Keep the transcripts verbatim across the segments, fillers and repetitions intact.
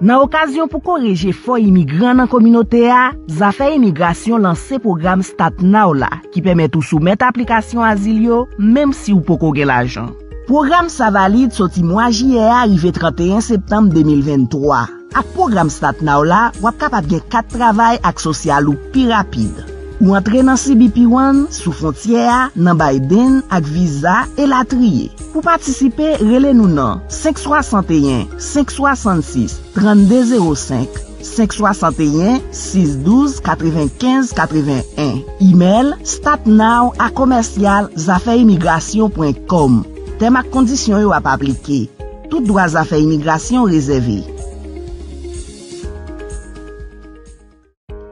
Nan okazyon pou korije fò imigran nan kominote a, Zafè Imigrasyon lanse pwogram Start Now la, ki pèmèt ou soumèt aplikasyon azil yo, menm si w poko gen lajan. Pwogram sa valid soti mwa jiyè a rive trannteyen septanm de mil venntwa. Ak pwogram Start Now la, w ap kapab gen kat travay ak sosyal ou pi rapid. Ou antre nan C B P One, sou fwontyè a, nan bay deng ak viza, elatriye. Pou patisipe, rele nou nan senk swasanteyen, senk swasannsis, trannde zewo senk, senk swasanteyen, sis douz, katrevenkenz, katreven en. Imèl, startnow a commercial zafè imigrasyon pwen com. Tèm ak kondisyon yo ap aplike. Tout dwa Zafè Imigrasyon rezève.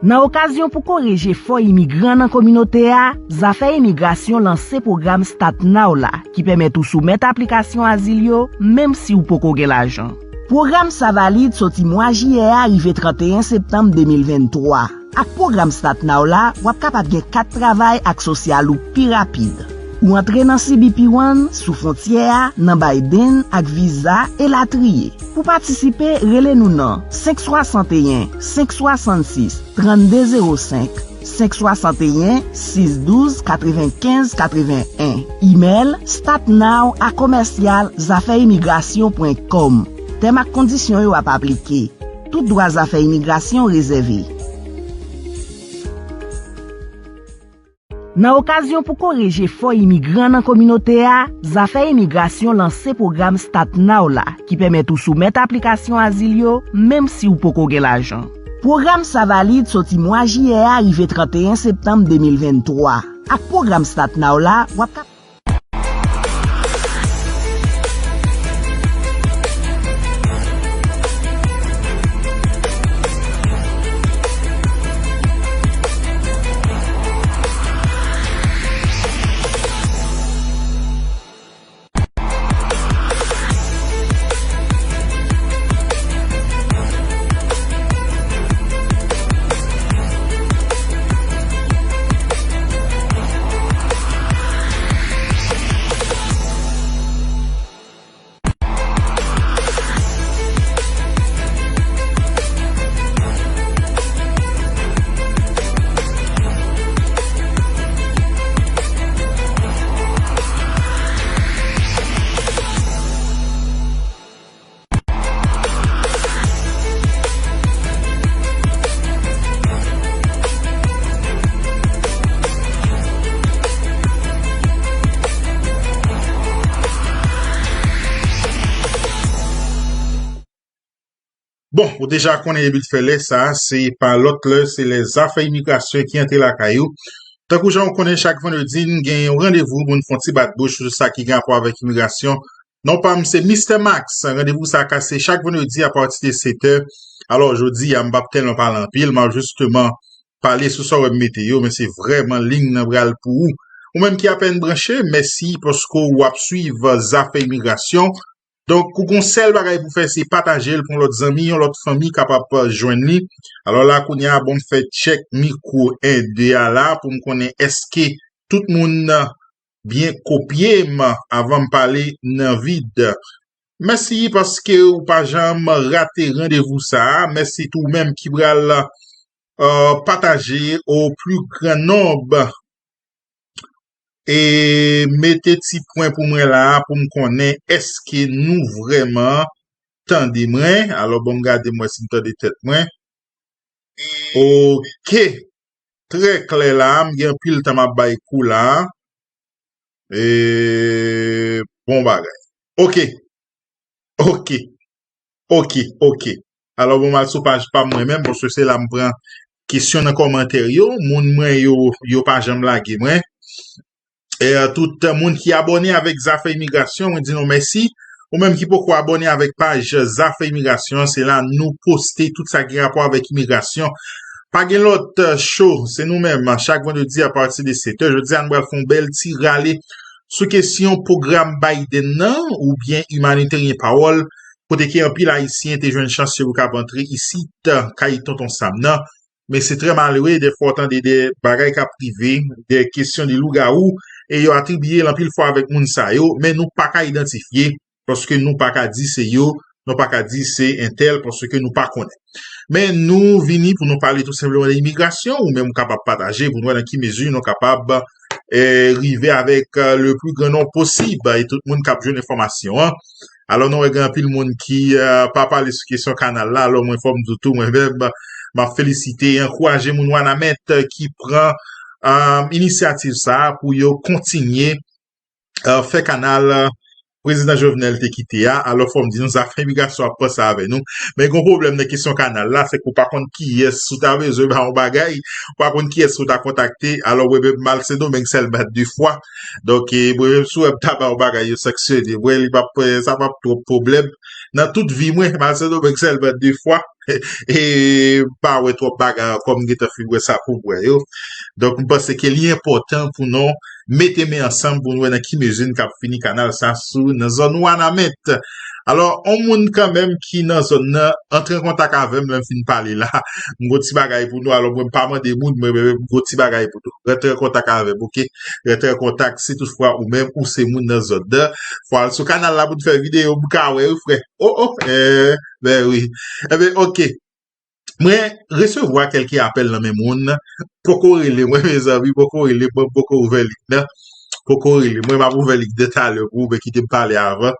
Nan okazyon pou korije fò imigran nan kominote a, Zafè Imigrasyon lanse pwogram Start Now la, ki pèmèt ou soumèt aplikasyon azil yo, menm si w poko gen lajan. Pwogram sa valid soti mwa jiyè a rive trannteyen septanm de mil venntwa. Ak pwogram Start Now la, w ap kapab gen kat travay ak sosyal ou pi rapid. Ou antre nan C B P One, sou fwontyè a, nan bay deng ak viza, elatriye. Pou patisipe, rele nou nan senk swasanteyen, senk swasannsis, trannde zewo senk, senk swasanteyen, sis douz, katrevenkenz, katreven en. Imèl, startnow a commercial zafè imigrasyon pwen com. Tèm ak kondisyon yo ap aplike. Tout dwa Zafè Imigrasyon rezève. Nan okazyon pou korije fò imigran nan kominote a, Zafè Imigrasyon lanse pwogram Start Now la, ki pèmèt ou soumèt aplikasyon azil yo, menm si w poko gen lajan. Pwogram sa valid soti mwa jiyè a rive trannteyen septanm de mil venntwa. Ak pwogram Start Now la, w ap kap- Bon, ou deja konnen depi l fè lè sa, se pa lòt lè, se lè Zafè Imigrasyon ki antre lakay ou. Tankou jan w konnen, chak vandredi, n gen yon randevou pou n fè yon ti bat bouch sou sa ki gen rapò avèk imigrasyon. Non pa m, se Mistè Max. Randevou sa a se chak vandredi apati de sèt è. Alò, jodi a, m p ap tèlman pale anpil, m ap jisteman pale sou sa w wè m mete yo, men se vrèman liy nan pral pou ou. Ou menm ki apèn branche, mèsi paske w ap swiv Zafè Imigrasyon. Donk, ou gon sèl bagay pou fè, se pataje l pou yon lòt zanmi, yon lòt fanmi kapab jwenn li. Alò la, kounye a, bon, m fè tchèk mikwo en de a la pou m konnen èske tout moun byen kopye m avan m pale nan vid. Mèsi paske ou pa janm rate randevou sa a. Mèsi tou ou menm ki pral, euh, pataje au plus grand nombre. E mete ti pwen pou mwen la a pou m konnen èske nou vrèman tande mwen. Alò, bon, m gade m wè si m tande tèt mwen. Ok. Trè klè la a, m gen anpil tan m ap bay kou la a. E bon bagay. Ok. Ok. Ok, ok. Alò, bon, m al sou paj pa m mwen menm, paske se la m pran kesyon nan kòmantè yo. Moun mwen yo, yo pa janm lage mwen. E, tout moun ki abòne avèk Zafè Imigrasyon, mwen di nou mèsi. Ou menm ki poko abòne avèk paj Zafè Imigrasyon, se la nou poste tout sa ki rapò avèk imigrasyon. Pa gen lòt, eh, show, se nou menm, chak vandredi apati de sèt è. Jodi a, nou pral fè yon bèl ti rale sou kesyon pwogram Biden nan, oubyen Humanitarian Parole, kote ke anpil Ayisyen te jwenn chans yo pou kapab antre isit, kay Tonton Sam nan. Men se trè malere, dèfwa w tande de bagay k ap rive, de kesyon de lougawou, e yo atribiye l anpil fwa avèk moun sa yo, men nou pa ka idantifye, paske nou pa ka di se yo, nou pa ka di se entèl paske nou pa konnen. Men nou vini pou nou pale tou senpleman de imigrasyon, ou menm ou kapab pataje pou nou wè nan ki mezi nou kapab eh, rive avèk eh, le plus grand nombre possible e tout moun k ap jwenn enfòmasyon an. Alò, nou wè gen anpil moun ki eh, pa pale sou kesyon kanal la. Alò, mwen fò m di tou, mwen menm, m ap felisite e ankouraje moun Wanament eh, ki pran eh, inisyativ sa a pou yo kontinye eh, fè kanal eh, Prezidan Jovenel te kite a. Alò, fò m di nou, zafè imigrasyon ap panse avè nou. Men gen yon pwoblèm nan kesyon kanal la, se ke w pa konn kiyès ou ta bezwen ba yon bagay, ou pa konn kiyès ou ta kontakte. Alò, mwen menm, m al Sendomeng sèlman de fwa. Donk, eh, mwen menm, si w wè m ta ba yon bagay, yo sanksyone mwen, li p ap, eh, sa p ap twòp pwoblèm. Nan tout vi mwen, m al Sendomeng sèlman de fwa. E m pa wè twòp bagay ankò, m gentan fin wè sa pou m wè yo. Donk, m panse ke li enpòtan pou nou mete men ansanm pou nou wè nan ki mezi n kab fini kanal sa sou nan zòn Wanament. Alò, yon moun kanmenm ki nan zòn nan, antre an kontak avè m lè m fin pale la. M gon ti bagay pou nou, alò mwen m pa mande moun, mwen menm m gon ti bagay pou nou. Rantre an kontak avè m, oke? Rantre an kontak si toutfwa ou menm ou se moun nan zòn nan. Fò al sou kanal la pou n fè videyo, m ka wè wi frè. O, o, eh, ben wi. Eben, oke. Mwen resevwa kèlke apèl nan men moun. Poko rele mwen, mezanmi, poko rele mwen, poko ouvè liy nan. Poko rele mwen, m ap ouvè liy de talè pou ou, men kite m pale avan.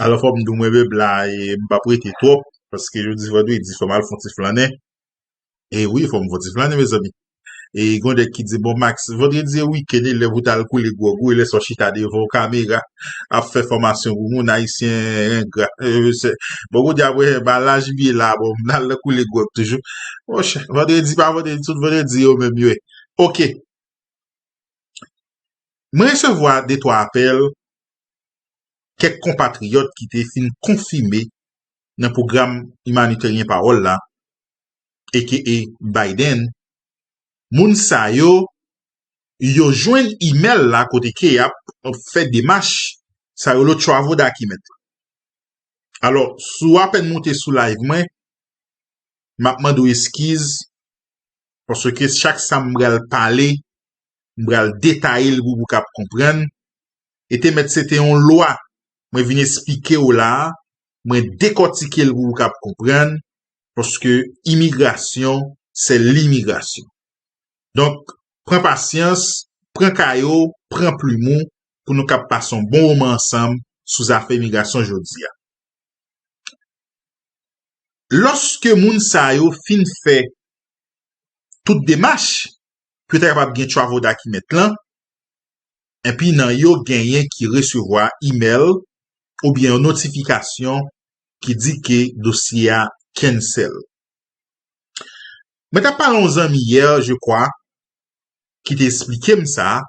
Alò, fò m di w mwen menm la, e m p ap rete twòp, paske jodi vandredi, fò m al fè yon ti flannen. E wi, fò m fè yon ti flannen, mezanmi. E gen yon nèg ki di, bon, Max, vandredi e wikenn, e lè pou w t al koule gwòg ou, e lè sa w chita devan yon kamera, ap fè fòmasyon pou moun, ayisyen engra. E, se, bon, kounye a, mwen, ba laj m ye la, bon, m al nan koule gwòg toujou. Monchè, vandredi pa vandredi, tout vandredi yo menm yo ye. Oke. Mwen resevwa de twa apèl kèk konpatriyòt ki te fin konfime nan pwogram imanitèryen pawòl la, aka Biden, moun sa yo, yo jwenn imèl la kote ke y ap fè demach sa yo rele travel document. Alò, si w apèn moute sou live mwen, m ap mande w eskiz, paske chak sa m pral pale, m pral detaye l pou ou kab konprann. E te mèt se te yon lwa, mwen vin esplike w la a, mwen dekòtike l pou ou kab konprann, paske imigrasyon, se limigrasyon. Donk, pran pasyans, pran kaye w, pran plim ou, pou nou kab pase yon bon moman ansanm sou zafè imigrasyon jodi a. Lòske moun sa yo fin fè tout demach, pou yo ta kapab gen travel document lan, epi nan yo genyen ki resevwa imèl oubyen yon notifikasyon ki di ke dosye a cancel. Mwen t ap pale yon zanmi yè, je kwa, ki te esplike m sa.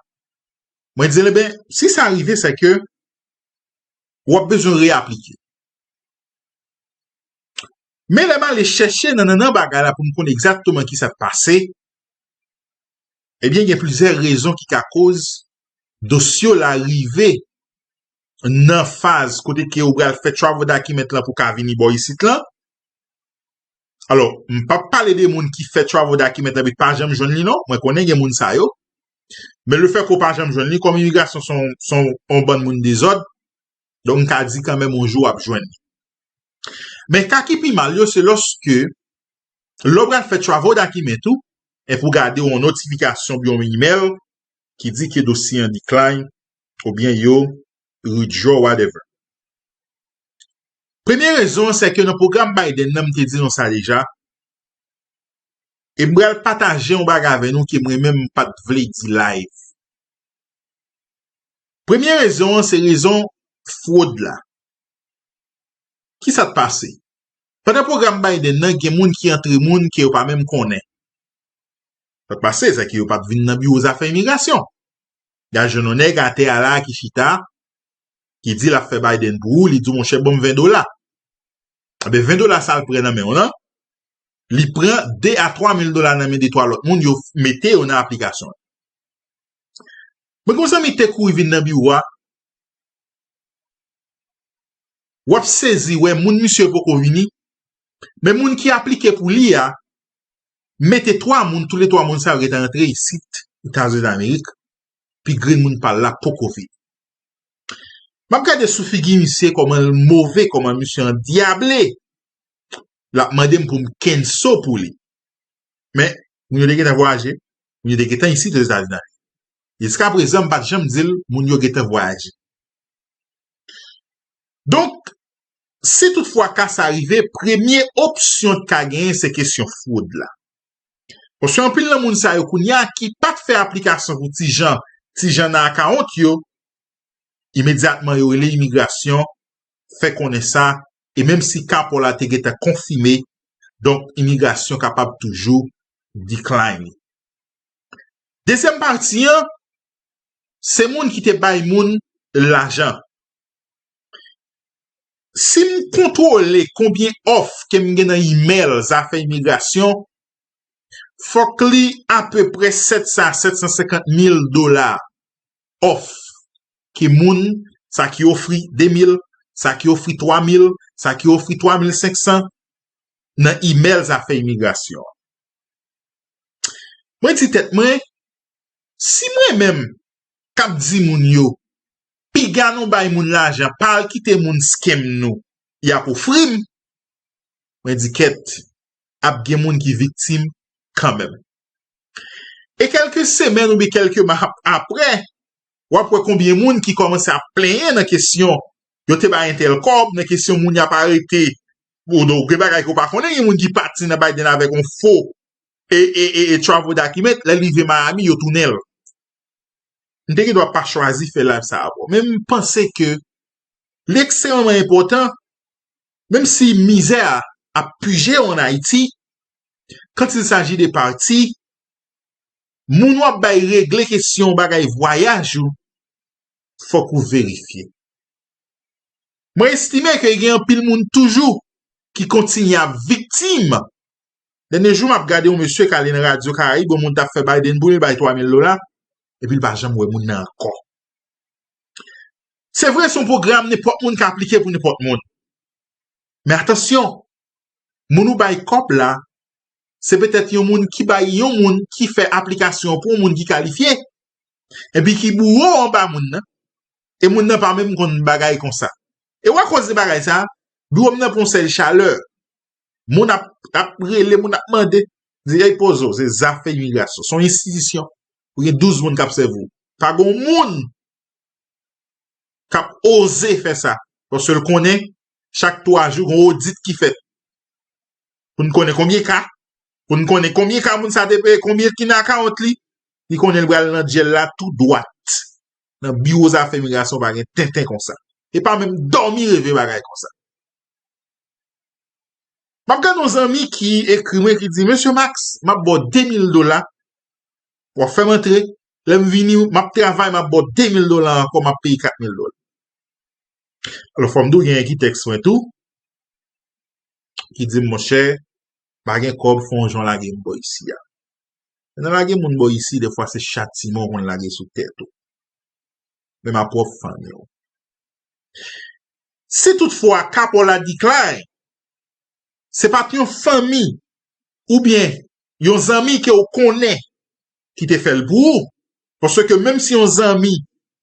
Mwen di l, eben, si sa rive, se ke w ap bezwen reaplike. Men lè m ale chèche nan nannan bagay la pou m konn egzakteman ki sa k pase, ebyen, gen plizyè rezon ki ka koz dosye w la rive nan faz kote ke ou pral fè travel document lan pou ka vini bò isit lan. Alò, m p ap pale de moun ki fè travel document lan epi pa janm jwenn li non, mwen konnen gen moun sa yo. Men lefètke w pa janm jwenn li, kòm imigrasyon se yon, se yon, yon bann moun dezòd, donk m ka di kanmenm yon jou w ap jwenn li. Men ka ki pi mal yo, se lòske lè w pral fè travel document ou, epi w gade yon notifikasyon oubyen yon imèl ki di ke dosye an decline, oubyen yo withdraw, whatever. Premye rezon an, se ke nan pwogram Biden nan, m te di nou sa deja, e m pral pataje yon bagay avè nou ke mwen menm m pa t vle di live. Premye rezon an, se rezon fwod la. Ki sa t pase? Pandan pwogram Biden nan, gen moun ki antre moun ke yo pa menm konnen. Sa t pase, se ke yo pa t vin nan biwo zafè imigrasyon. Y a jwenn yon nèg atè a la ki chita, ki di l ap fè Biden pou ou, li di w, monchè, ban m ven dola. Enben, ven dola sa l pran nan men w lan, li pran de a twa mil dola nan men de twa lòt moun, yo mete yo nan aplikasyon an. Mwen gen yon zanmi ki te kouri vin nan biwo a, w ap sezi wè moun misye poko vini, men moun ki aplike pou li a, mete twa moun, toulètwa moun sa yo gentan rantre isit, Etazini Damerik, pi grenn moun pa l la poko vini. M ap gade sou figi misye kòman l move, kòman misye andyable. L ap mande m pou m kenso pou li. Men, moun yo te gentan vwayaje, moun yo te gentan isit Ozetazini. Jiskaprezan, m pa t janm di l moun yo gentan vwayaje. Donk, si toutfwa ka sa rive, premye opsyon k ka genyen se kesyon fwod la. Paske anpil nan moun sa yo kounye a ki pa t fè aplikasyon pou Tijan, Tijan nan akawont yo, imedyatman yo rele imigrasyon, fè konnen sa, e menm si ka pa w la te gentan konfime, donk imigrasyon kapab toujou decline. Dezyèm pati an, se moun ki te bay moun lajan. Si m kontwole konbyen òf ke m gen nan imèl zafè imigrasyon, fòk li apeprè sèt sa a sèt san senkant mil dola òf ke moun, sa ki ofri de mil, sa ki ofri twa mil, sa ki ofri twa mil senk san nan imèl zafè imigrasyon. Mwen di tèt mwen, si mwen menm k ap di moun yo, piga nou bay moun lajan, pa al kite moun scam nou, y ap ofri m, mwen di kèt, ap gen moun ki viktim kanmenm. E kèlke semèn oubyen kèlke mwa ap-, apre, w ap wè konbyen moun ki kòmanse ap plenyen nan kesyon yo te bay entèl kòb, nan kesyon moun y ap arete. Ou, donk, gen bagay ke w pa konnen, gen moun ki pati nan Biden avèk yon fo e, e, e, e travel document, lè l rive Miami, yo tounen l. M te gen dwa pa chwazi fè live sa avè w. Men m panse ke li ekstrèmeman enpòtan, menm si mizè a ap pije w ann Ayiti, quand il s'agit de parti, moun w ap bay regle kesyon bagay vwayaj ou, fòk ou verifye. Mwen estime ke gen anpil moun toujou ki kontinye ap viktim. Dènye jou, m ap gade yon mesye k ale nan Radyo Karayib, yon moun t ap fè Biden pou li, li bay twa mil dola, epi l pa janm wè moun nan ankò. Se vre, se yon pwogram nenpòt moun ka aplike pou nenpòt moun. Men atansyon, moun ou bay kòb la, se petèt yon moun ki bay yon moun ki fè aplikasyon pou yon moun ki kalifye, epi ki bouwo anba moun nan, e moun nan pa menm konn bagay konsa. E w a koz de bagay sa, biwo m nan pran yon sèl chalè. Moun ap, ap rele, moun ap mande. Di, "Ey, poze w, se zafè imigrasyon. Se yon enstitisyon. Ou gen douz moun k ap sèvi w." Pa gen yon moun k ap oze fè sa. Paske l konnen, chak twa jou, gen yon odit ki fèt. Pou n konnen konbyen ka, pou n konnen konbyen ka moun sa te peye, konbyen ki nan akawont li, li konnen l pral nan dyèl la tou dwat. Nan biwo zafè imigrasyon, pa gen tenten konsa. E pa menm dòmi reve bagay konsa. M ap gade yon zanmi ki ekri mwen, ki di, "Mesye Max, m ap ba w de mil dola, w ap fè m antre, lè m vini, m ap travay, m ap ba w de mil dola ankò, m ap peye kat mil dola." Alò, fò m di w, genyen ki tèks mwen tou, ki di m, "Monchè, pa gen kòb, fè yon jan w lage m bò isi a." Lè n lage moun bò isi, defwa se chatiman w konn lage sou tèt ou. Menm a pwòp fanmi w. Si toutfwa ka pa w la decline, se pa t yon fanmi oubyen yon zanmi ke w konnen ki te fè l pou ou. Paske menm si yon zanmi,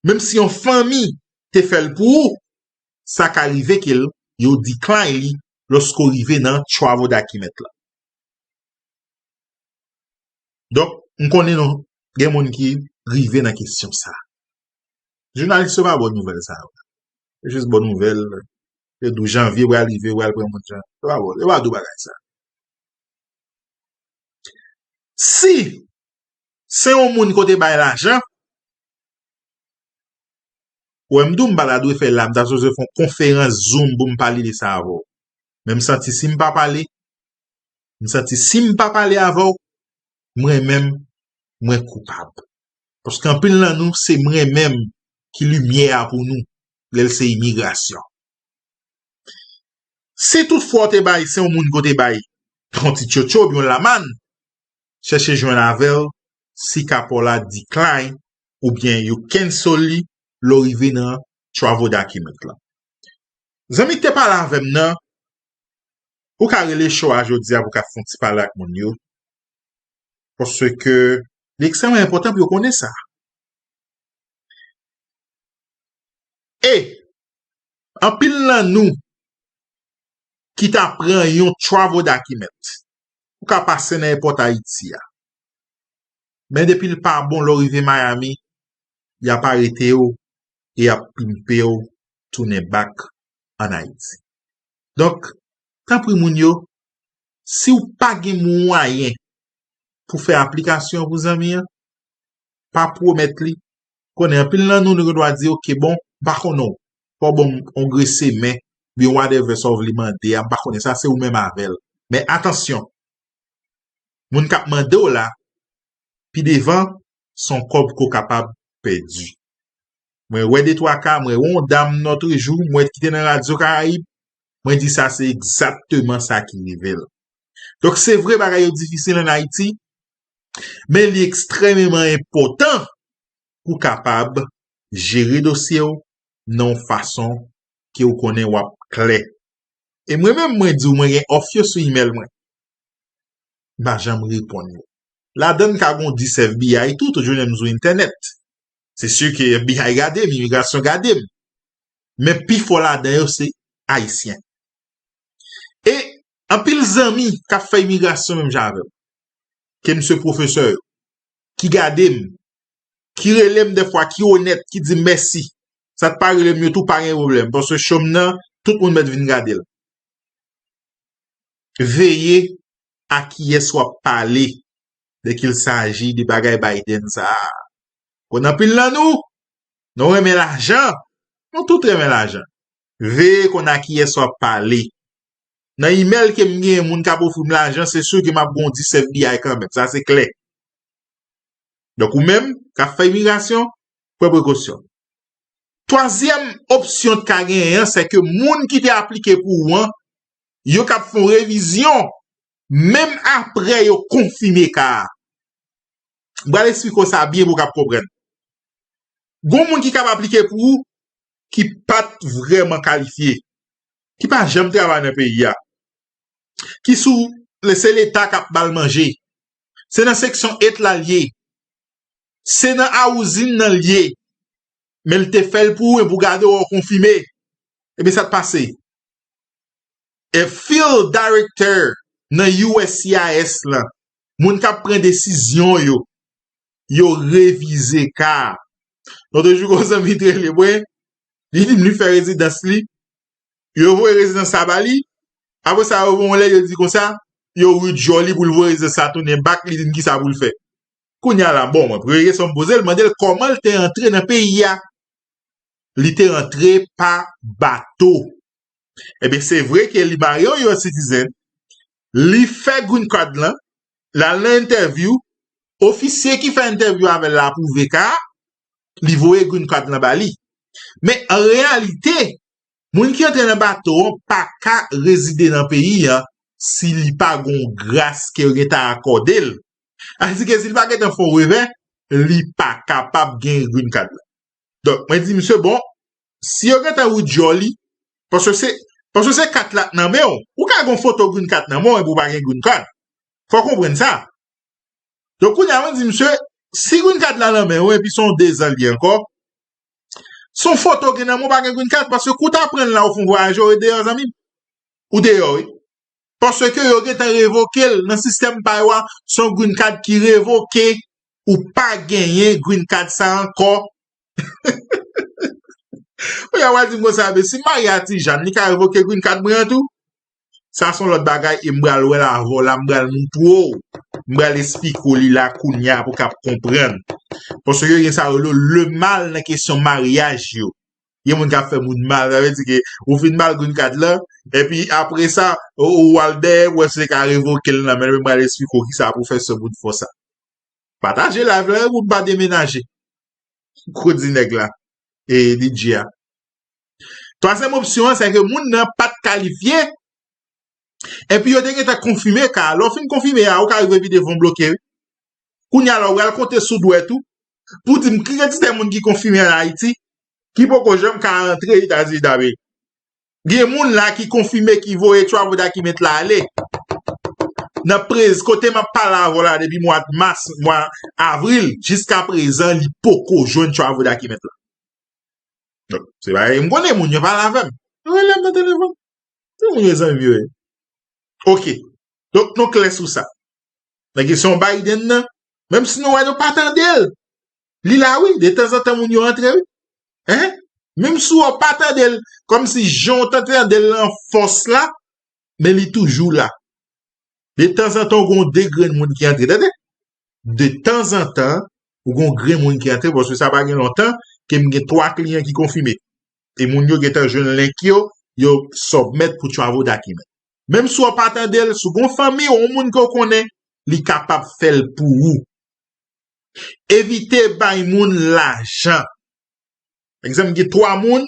menm si yon fanmi te fè l pou ou, sa ka rive ke l, yo decline li lòske w rive nan travel document la. Donk, m konnen non, gen moun ki rive nan kesyon sa. Jounalis yo pa ba w nouvèl sa yo. Yo jis ba w nouvèl, yo di w janvye pral rive, pral pran moun jan. Yo pa ba w, yo pa di w bagay sa. Si se yon moun kote bay lajan, ou wè m di w m pa ta dwe fè la, m ta sipoze fè yon konferans Zoom pou m pale de sa avè w. Men m santi si m pa pale, m santi si m pa pale avè w, mwen menm, mwen koupab. Paske anpil nan nou, se mwen menm ki limyè a pou nou, lè l se imigrasyon. Si toutfwa w te bay, se yon moun ke w te bay yon ti tchotcho oubyen yon lamann, chèche jwenn avè l si ka pa w la decline oubyen yo cancel li lè w rive nan travel document lan. Zanmi ki te pale avè m nan, ou ka rele show a jodi a pou w ka fè yon ti pale ak moun yo. Paske li ekstrèmman enpòtan pou yo konnen sa. E Anpil nan nou ki ta pran yon travel document pou ka pase nan èpòt Ayiti a. Men depi l pa bon, lè w rive Miami, y ap arete w e y ap pimpe w tounen back ann Ayiti. Donk, tanpri moun yo, si w pa gen mwayen pou fè aplikasyon pou zanmi an, pa pwomèt li. Konnen anpil nan nou, nou gen dwa di, "Oke, bon, m pa konnen w. Fò w ban m yon grese men, oubyen whatever sa w vle mande a, m pa konnen sa, se ou menm avè l." Men atansyon, moun k ap mande w la, pi devan, se yon kòb ke w kapab pèdi. Mwen wè de twa ka, mwen wè yon dam lòt jou, mwen ki te nan Radyo Karayib, mwen di sa se egzakteman sa ki rive l. Donk, se vre bagay yo difisil ann Ayiti, men li ekstrèmeman enpòtan pou w kapab jere dosye w nan yon fason ke w konnen w ap klè. E mwen menm, mwen di w, mwen gen òf yo sou imèl mwen. M pa janm reponn yo. Ladan l ka gen yon dis F B I tou, tout jounen m sou entènèt. Se si ke F B I gade m, imigrasyon gade m. Men pifò ladan yo se Ayisyen. E anpil zanmi k ap fè imigrasyon menm jan avè m, ke m se pwofesè yo, ki gade m, ki rele m dèfwa, ki onèt, ki di m mèsi. Sa k pa rele m yo tou pa gen pwoblèm, paske cho m nan, tout moun mèt vin gade l. Veye a kiyès w ap pale dès qu'il s'agit de bagay Biden sa a. Konn anpil nan nou, nou renmen lajan, nou tout renmen lajan. Veye konn a kiyès w ap pale. Nan imèl ke m genyen, moun k ap ofri m lajan, se si ke m ap gen yon dis F B I kanmenm, sa se klè. Donk, ou menm k ap fè imigrasyon, pran prekosyon. Twazyèm opsyon w ka genyen an, se ke moun ki te aplike pou ou an, yo k ap fè yon revizyon, menm apre yo konfime ka a. M pral eksplike w sa byen pou w kab konprann. Gon moun ki kab aplike pou ou, ki pa t vrèman kalifye, ki pa janm travay nan peyi a, ki sou, se Leta k ap ba l manje. Se nan seksyon eight la l ye. Se nan housing nan l ye. Men l te fè l pou ou, e pou gade w, w konfime. Ebyen, sa k pase? E field director nan U S C I S lan, moun k ap pran desizyon yo, yo revize ka a. Lòt jou, gon zanmi t rele mwen, li di m li fè rezidans li, yo voye rezidans sa ba li, apre sa, yo voye yon lèt, yo di konsa, yo withdraw li pou l voye rezidans sa tounen back, li di m kisa pou l fè. Kounye a la, bon, mwen, premye kesyon m poze l, mande l kòman l te antre nan peyi a. Li te antre pa bato. Ebyen, se vre ke li marye yon U S citizen, li fè green card lan, l al nan entèvyou, ofisye ki fè entèvyou avè l la apwouve ka a, li voye green card lan ba li. Men, an reyalite, moun ki antre nan bato an pa ka rezide nan peyi an si li pa gen yon gras ke yo gentan akòde l. Sa vle di ke si l pa gentan fè yon revè, li pa kapab gen green card la. Donk, mwen di misye, bon, si yo gentan withdraw li, paske se, paske se kat la k nan men w, ou ka gen yon foto green card nan men w epi w pa gen green card. Fò w konprann sa. Donk, kounye a, mwen di misye, si green card la nan men w epi se yon dezan l ye ankò, se yon foto w gen nan men w, w pa gen green card, paske kou w ta pran l la, ou fè yon vwayaje, ou deyò, zanmi m. Ou deyò, wi. Paske yo gentan revoke l nan sistèm pa yo a, se yon green card ki revoke, ou pa genyen green card sa ankò. Ou ya w a di m konsa, men si m marye a Ti Jàn, li ka revoke green card mwen an tou? Sa se yon lòt bagay, e m pral wè l avè w la, m pral montre w, m pral esplike w li la kounye a pou w kab konprann. Paske yo gen sa yo rele le mal nan kesyon maryaj yo. Gen moun k ap fè moun mal, sa vle di ke ou fin ba l green card lan, epi apre sa, ou, ou al dèyè, ou wè si yo ka revoke l nan men l, men m pral esplike w kisa pou w fè si w fè sa. Pataje live la, wi, pou n pa demenaje. Kou di nèg la, e D J a. Twazyèm opsyon an, se ke moun nan pa t kalifye, epi yo te gentan konfime ka a. Lè w fin konfime a, ou ka rive pi devan w bloke, wi. Kounye a la, ou pral konte sou dwèt ou, pou di m ki kantite moun ki konfime ann Ayiti, ki poko janm ka rantre Etazini Damerik. Gen moun la ki konfime ki voye travel document la ale. Nan prez, kote m ap pale avè w la depi mwa mas, mwa avril, jiska prezan, li poko jwenn travel document la. Donk, se bagay m konnen, moun yo pale avè m. Yo rele m nan telefòn. Tout moun yo zanmi yo ye. Ok. Donk, nou klè sou sa. Nan kesyon Biden nan, menm si nou wè nou pa tande l, li la wi, detanzantan moun yo antre wi. Hein? Menm si w pa tande l, kòmsi jan w t ap tande l nan fòs la, men li toujou la. Detanzantan, w gen yon de grenn moun ki antre, tande? Detanzantan, w gen yon grenn moun ki antre, paske sa pa gen lontan ke m gen twa kliyan ki konfime. E moun yo gentan jwenn link yo, yo submit pou travel document. Menm si w pa tande l, si w gen yon fanmi ou yon moun ke w konnen, li kapab fè l pou ou. Evite bay moun lajan. Egzanp, gen twa moun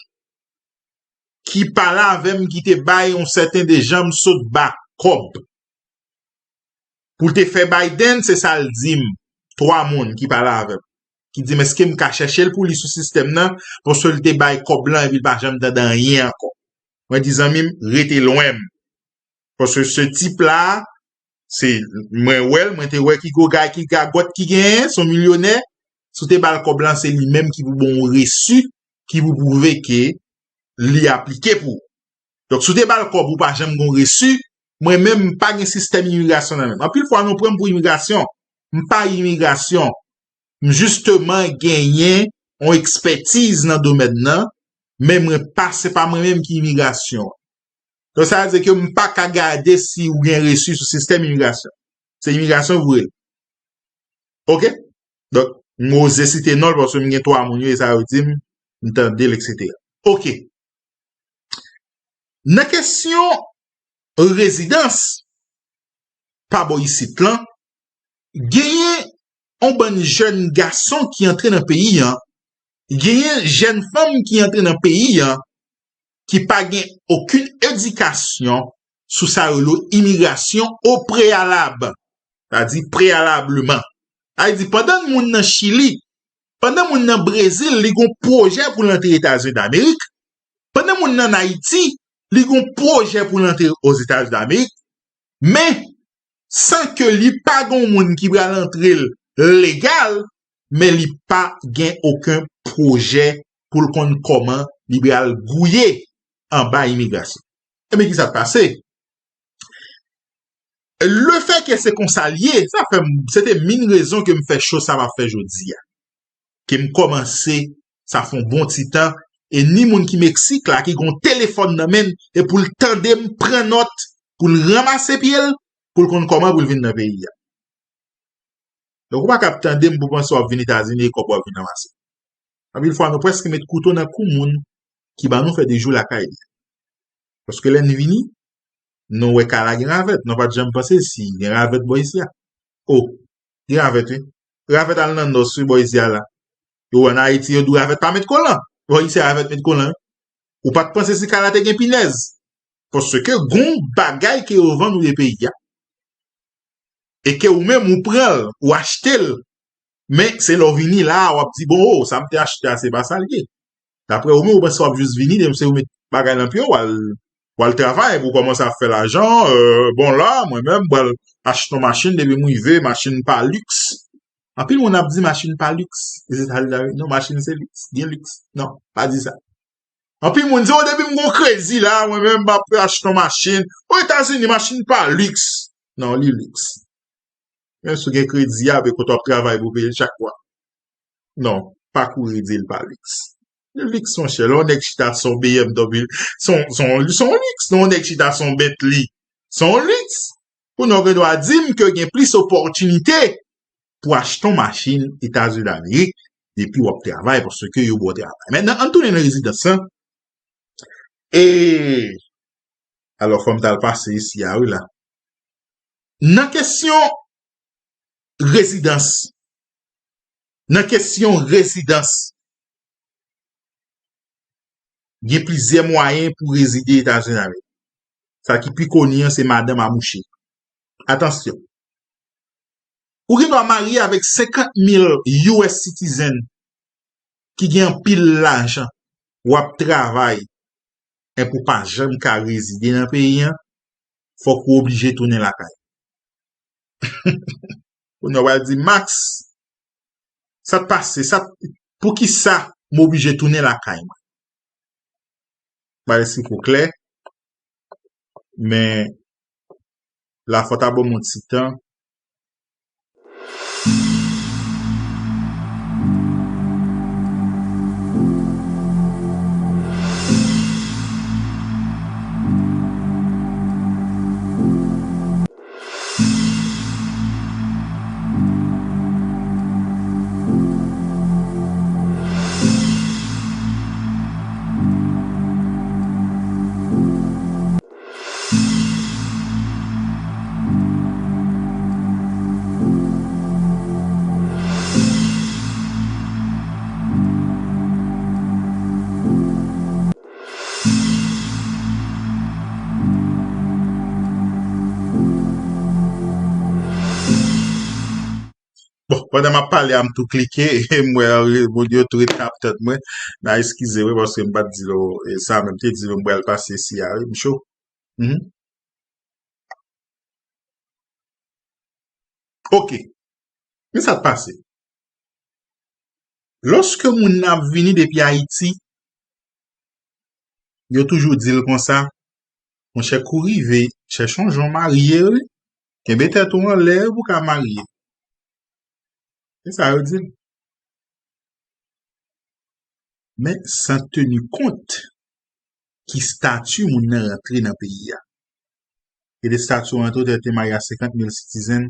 ki pale avè m, ki te bay yon sèten de jan m sot ba kòb pou l te fè Biden, se sa l di m. Twa moun ki pale avè m, ki di m èske m ka chèche l pou li sou sistèm nan, paske l te bay kòb lan epi l pa janm tande anyen ankò. Mwen di zanmi m, rete lwen m. Paske se tip la, se, mwen wè l, mwen te wè ki gwo gay, ki gagòt ki genyen, se yon milyonè. Si w te ba l kòb lan, se li menm ki pou ba w yon resi, ki pou pwouve ke li aplike pou ou. Donk, si w te ba l kòb, ou pa janm gen yon resi, mwen menm, m pa gen sistèm imigrasyon nan men m. Anpil fwa, nou pran m pou imigrasyon. M pa imigrasyon. M jisteman genyen yon ekspètiz nan domèn nan, men mwen pa, se pa mwen menm ki imigrasyon. Donk, sa vle di ke m pa ka gade si ou gen resi sou sistèm imigrasyon. Se imigrasyon pou rele. Ok? Donk, m oze site non l paske m gen twa moun yo, e sa yo di m, m tande l, etsetera. Ok. Nan kesyon rezidans pa bò isit lan, genyen yon bann jèn gason ki antre nan peyi an, genyen jèn fanm ki antre nan peyi an, ki pa gen okenn edikasyon sou sa yo rele imigrasyon o preyalab, sa di preyalableman. Sa vle di, pandan moun nan Chili, pandan moun nan Brezil, li gon pwojè pou l antre Etazini Damerik, pandan moun nan Ayiti, li gon pwojè pou l antre Ozetazini Damerik, men san ke li pa gon moun ki pral antre l legal, men li pa gen okenn pwojè pou l konn kòman li pral gouye anba imigrasyon. Ebyen, ki sa k pase? Lefètke se konsa l ye, sa fè m, se te min rezon ke m fè cho sa m ap fè jodi a. Ke m kòmanse, sa fè yon bon ti tan, e ni moun ki Meksik la, ki gon telefòn nan men l, e pou l tande m pran nòt, pou l ranmase pye l, pou l konn kòman pou l vin nan peyi a. Donk, ou pa ka ap tande m pou panse w ap vin Etazini e kòb w ap vin ranmase. Anpil fwa, nou prèske met kouto nan kou moun ki ban nou fè de jou lakay li. Paske lè n vini, nou wè kay la gen ravèt. Nou pa t janm panse si gen ravèt bò isi a. O, gen ravèt, wi. Ravèt al nan nò, sou bò isi a la. Yo ann Ayiti, yo di w ravèt pa met kolan. Bò isi a, ravèt met kolan, wi. Ou pa t panse si kay la te gen pinèz. Paske gon bagay ke yo vann ou de peyi a. E ke ou menm ou pran l, ou achte l, men se lè w vini la a, w ap di, bon, o, sa m te achte a, se pa sa l ye. Daprè ou menm, ou panse w ap jis vini, se ou met bagay nan pye w, w al, w al travay pou w kòmanse ap fè lajan, euh, bon, la, mwen menm, m pral achte yon machin, depi m rive, machin pa liks. Anpil moun ap di machin pa liks, e se sa l ta vle, non, machin se liks, gen liks. Non, pa di sa. Anpil moun di, o, depi m gon kredi la, mwen menm, m ap achte yon machin. O, Etazini, machin pa liks. Non, li liks. Menm si w gen kredi a, men kote w ap travay pou peye l chak mwa. Non, pa kouri di l pa liks. Li liks, monchè. Lè yon nèg chita sou yon B M W, se yon, se yon, se yon liks. Lè yon nèg chita sou yon Bentley, se yon liks. Kounye a w gen dwa di m ke gen plis opòtinite pou achte yon machin Etazini Damerik depi w ap travay, paske yo ba w travay. Mentnan, ann tounen nan rezidans lan. E, alò, fò m t al pase isi a, wi, la. Nan kesyon rezidans, nan kesyon rezidans, gen plizyè mwayen pou rezide Etazini Damerik. Sa ki pi koni an, se madanm a mouche. Atansyon. Ou gen dwa marye avèk senkant mil U S citizen ki gen anpil lajan, w ap travay, enpi w pa janm ka rezide nan peyi an, fòk ou oblije tounen lakay. Kounye a w al di, Max, sa t pase, sa t, poukisa m oblije tounen lakay mwen? pa espliko klè, men lafòt a ban m yon ti tan. Bon, pandan m ap pale a, m tou klike, e m wè moun yo tou ret ap tann mwen. N a eskize mwen, paske m pa t di nou, e, sa menm te di nou m pral pase isi a, wi, m cho. Mhm. Ok. Men sa k pase. Lòske moun nan ap vini depi Ayiti, yo toujou di l konsa, monchè, kou rive, chèche yon jan w marye, wi. Kenbe tèt ou anlè pou w ka marye. Se sa yo di l. Men san teni kont ki estati moun nan rantre nan peyi a. Gen de estati w rantre, ou te mete marye a senkant mil citizen,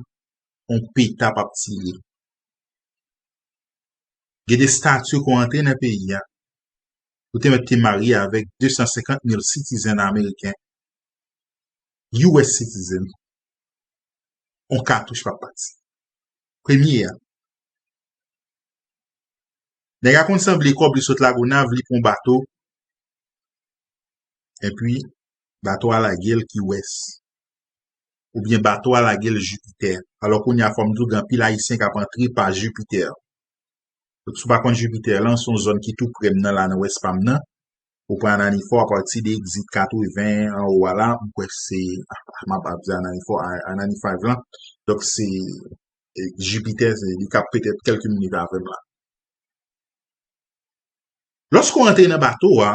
on peta p ap tire. Gen de estati w rantre nan peyi a, ou te mete marye avèk de san senkant mil citizen ameriken, U S citizen, on katouch p ap pati. Premye a. Nèg a konn sanble kòb li sot Lagonav, li pran bato, epi bato a lage l Key West. Oubyen bato a lage l Jupiter. Alò kounye a fò m di w gen anpil Ayisyen k ap antre pa Jupiter. Donk, si w pa konn Jupiter lan, se yon zòn ki tou pre m nan la nan wès pa m nan. Ou pran Ananifò apati de egzit katreven anwo a la, m kwè se, ah, m ap ap di Ananifò, A-, Anani five lan. Donk, se, e, Jupiter, se, li ka petèt kèlke minit avè m la. Lòske w antre nan bato a,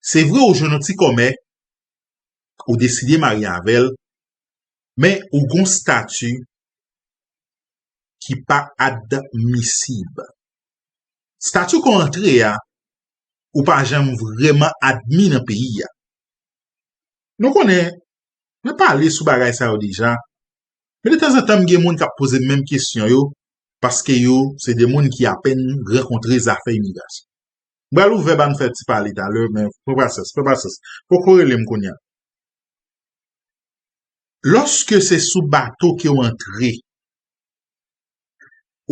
se vre ou jwenn yon ti kòmè, ou deside marye avè l, men ou gon estati ki pa admisib. Estati ke w antre a, ou pa janm vrèman admi nan peyi a. Nou konnen, mwen pale sou bagay sa yo deja, men detanzantan m gen moun k ap poze m menm kesyon yo, paske yo se de moun ki apèn rankontre zafè imigrasyon. M pral ouvè ba n fè ti pale talè, men pran pasyans, pran pasyans. Poko rele m kounye a. Lòske se sou bato ke w antre,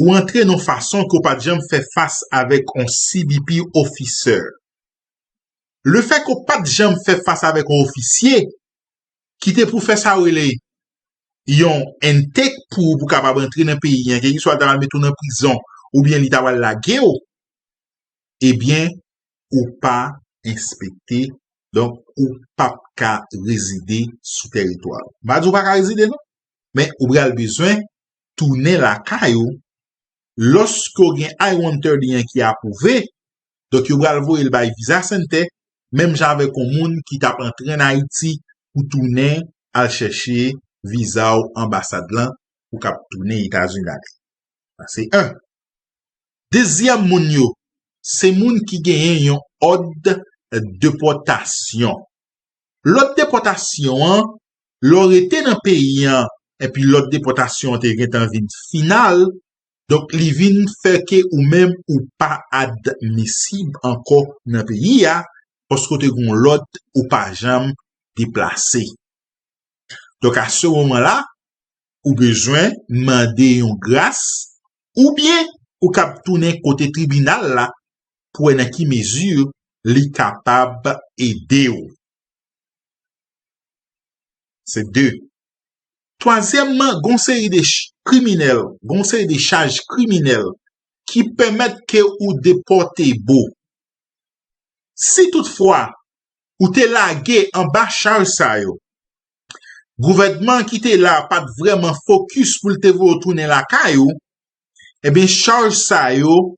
ou antre nan fason ke w pa t janm fè fas avèk on C B P officer. Lefètke w pa t janm fè fas avèk on ofisye ki te pou fè sa yo rele yon intake pou ou, pou w kapab antre nan peyi an, kèlkeswa l ta pral mete w nan prizon oubyen li ta pral lage w, ebyen, ou pa enspekte, donk, ou p ap ka rezide sou tèritwa l. M pa di w pa ka rezide, non, men ou pral bezwen tounen lakay ou. Lòske w gen I one thirty-one ki apwouve, donk, yo pral voye l bay Visa Center, menm jan avèk yon moun ki t ap antre ann Ayiti pou tounen al chèche viza w anbasad lan pou w kab tounen Etazini ale. Sa se en. Dezyèm moun yo, se moun ki genyen yon òd depòtasyon. Lòd depòtasyon an, lè w rete nan peyi an, epi lòd depòtasyon an te gentan vin final, donk li vin fè ke ou menm ou pa admisib ankò nan peyi a, paske w te gen yon lòd ou pa janm deplase. Donk, a se moman la, ou bezwen mande yon gras, oubyen ou kab tounen kote tribinal la pou wè nan ki mezi li kapab ede w. Se de. Twazyèmman, gon seri de ch-, kriminèl, gon seri de chaj kriminèl ki pèmèt ke ou depòte bo. Si toutfwa ou te lage anba chaj sa yo, gouvènman ki te la pa t vrèman fokis pou l te voye w tounen lakay ou, ebyen, chaj sa yo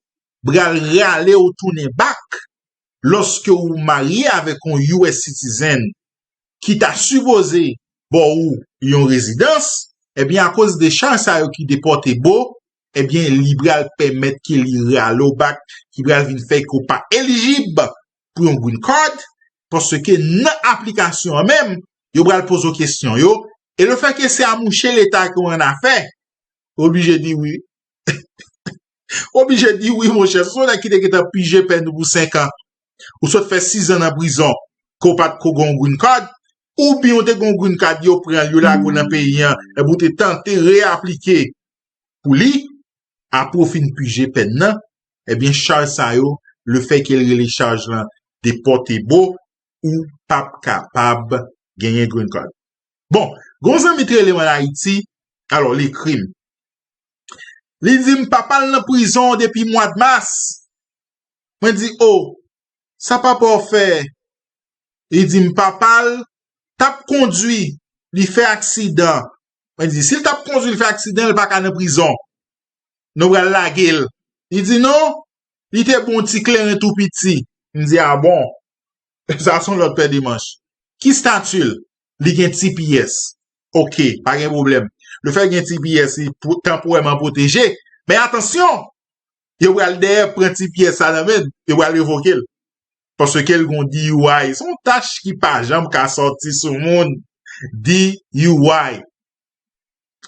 pral rale w tounen bak lòske ou marye avèk yon U S citizen ki ta sipoze ba w yon rezidans, ebyen, akoz de chaj sa yo ki depòtebo, ebyen, li pral pèmèt ke li rale w back, ki pral vin fè ke w pa elijib pou yon green card, paske nan aplikasyon an menm, yo pral poze w kesyon yo, e lefètke se a mouche Leta ke w annafè, oblije di wi. Oblije di wi, monchè. Si w se yon nèg ki te gentan pije pèn ou pou senk an, ou sot fè sizan nan prizon, ke w pa t ko gen yon green card, oubyen w te gen yon green card, yo pran l, yo lage w nan peyi an, epi w te tante reaplike pou li, apre w fin pije pèn nan, ebyen, chaj sa yo, lefètke l rele chaj lan depòtebo, ou p ap kapab genyen green card. Bon, gen yon zanmi ki rele m ann Ayiti, alò, li ekri m. Li di m, papa l nan prizon depi mwa d mas. Mwen di, o, sa papa w fè? Li di m, papa l t ap kondwi, li fè aksidan. Mwen di, si l t ap kondwi, li fè aksidan, li pa ka nan prizon. Nou pral lage l. Li di, non, li te bon ti kleren tou piti. M di, a bon? Sa se yon lòt pè de manch. Ki stati l? Li gen T P S. Oke, pa gen pwoblèm. Lefèt gen T P S, li pou, tanporèman pwoteje. Men atansyon, yo pral dèyè pran T P S sa nan men l, yo pral revoke l. Paske l gen D U I. Se yon tach ki pa janm ka sòti sou moun. D U I.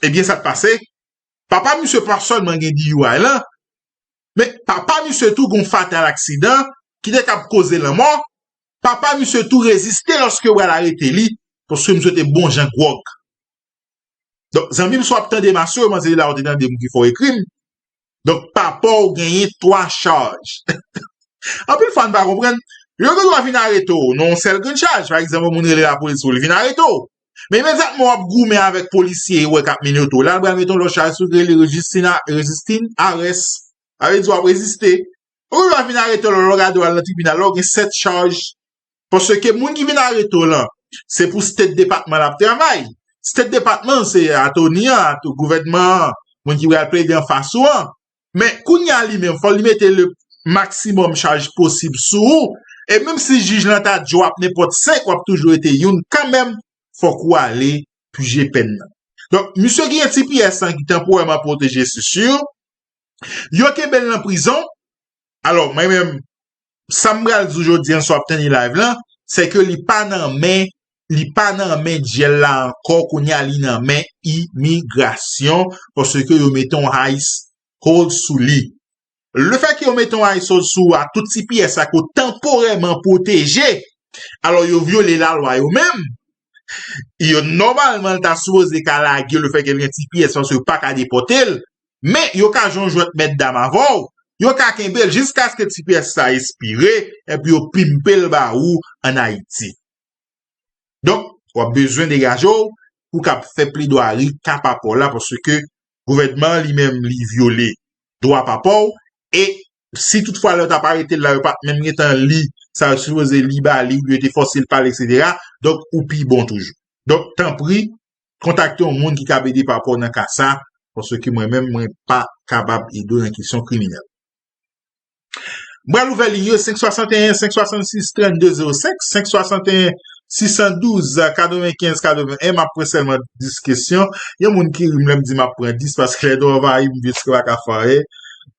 Ebyen, sa k pase? Papa misye pa sèlman gen D U I lan, men papa misye tou gen yon fatal aksidan ki te kab koze lanmò. Papa misye tou reziste lòske yo pral arete li, paske misye te bon jan gwòg. Donk, zanmi m, si w ap tande m aswè, mwen se la ou te tande m ki fè w ekri m. Donk, papa w genyen twa chaj. Anpil fwa, n pa konprann. Yo gen dwa vin arete w nan yon sèl grenn chaj. Pa egzanp, yon moun rele lapolis sou w, li vin arete w. Men imedyatman w ap goumen avèk polisye, yo wè k ap menote w la, l pral mete yon lòt chaj sou w ki rele rezistina-, rezistin arès. Sa vle di w ap reziste. Ou gen dwa vin arete w, lè w gade w al nan tribinal la, w gen sèt chaj. Paske moun ki vin arete w lan, se pou State Department l ap travay. State Department se attorney an, ato-, gouvènman an, moun ki pral plede anfas ou an. Men kounye a li menm, fò li mete le maksimòm chaj posib sou ou. E menm si jij lan ta di w ap nenpòt senk, w ap toujou rete youn kanmenm, fòk ou ale pije pèn nan. Donk, misye ki gen T P S lan ki tanporèman pwoteje, se si, yo kenbe l nan prizon. Alò, mwen menm, sa m pral di w jodi an, si w ap tande live lan, se ke li pa nan men, li pa nan men dyèl la ankò, kounye a li nan men imigrasyon, paske yo mete yon ICE hold sou li. Lefètke yo mete yon ICE hold sou ou a, tout T P S sa ke w tanporèman pwoteje, alò yo vyole lalwa yo menm. Yo, nòmalman, l ta sipoze ka lage lefètke l gen T P S paske yo pa ka depòte l, men yo ka jwe yon jwèt mèt dam avè w, yo ka kenbe l jiskaske T P S sa espire, epi yo pimpe l ba ou ann Ayiti. Donk, w ap bezwen degaje w pou w kab fè pledwari ka papa w la, paske gouvènman an li menm, li vyole dwa papa w, e si toutfwa lè yo t ap arete l la, yo pa t menm gentan li sa yo sipoze li ba li, oubyen yo te fòse l pale, etsetera. Donk, ou pi bon toujou. Donk, tanpri, kontakte yon moun ki kab ede papa w nan ka sa, paske mwen menm, mwen pa kapab ede w nan kesyon kriminèl. M pral ouvè liy yo, senk swasanteyen, senk swasannsis, trannde zewo senk, senk swasanteyen, sis san douz, katrevenkenz, katreven, m ap pran sèlman dis kesyon. Yon moun ki ri m lè m di m ap pran dis, paske lè dwa anvayi m, m vin pa ka fè anyen.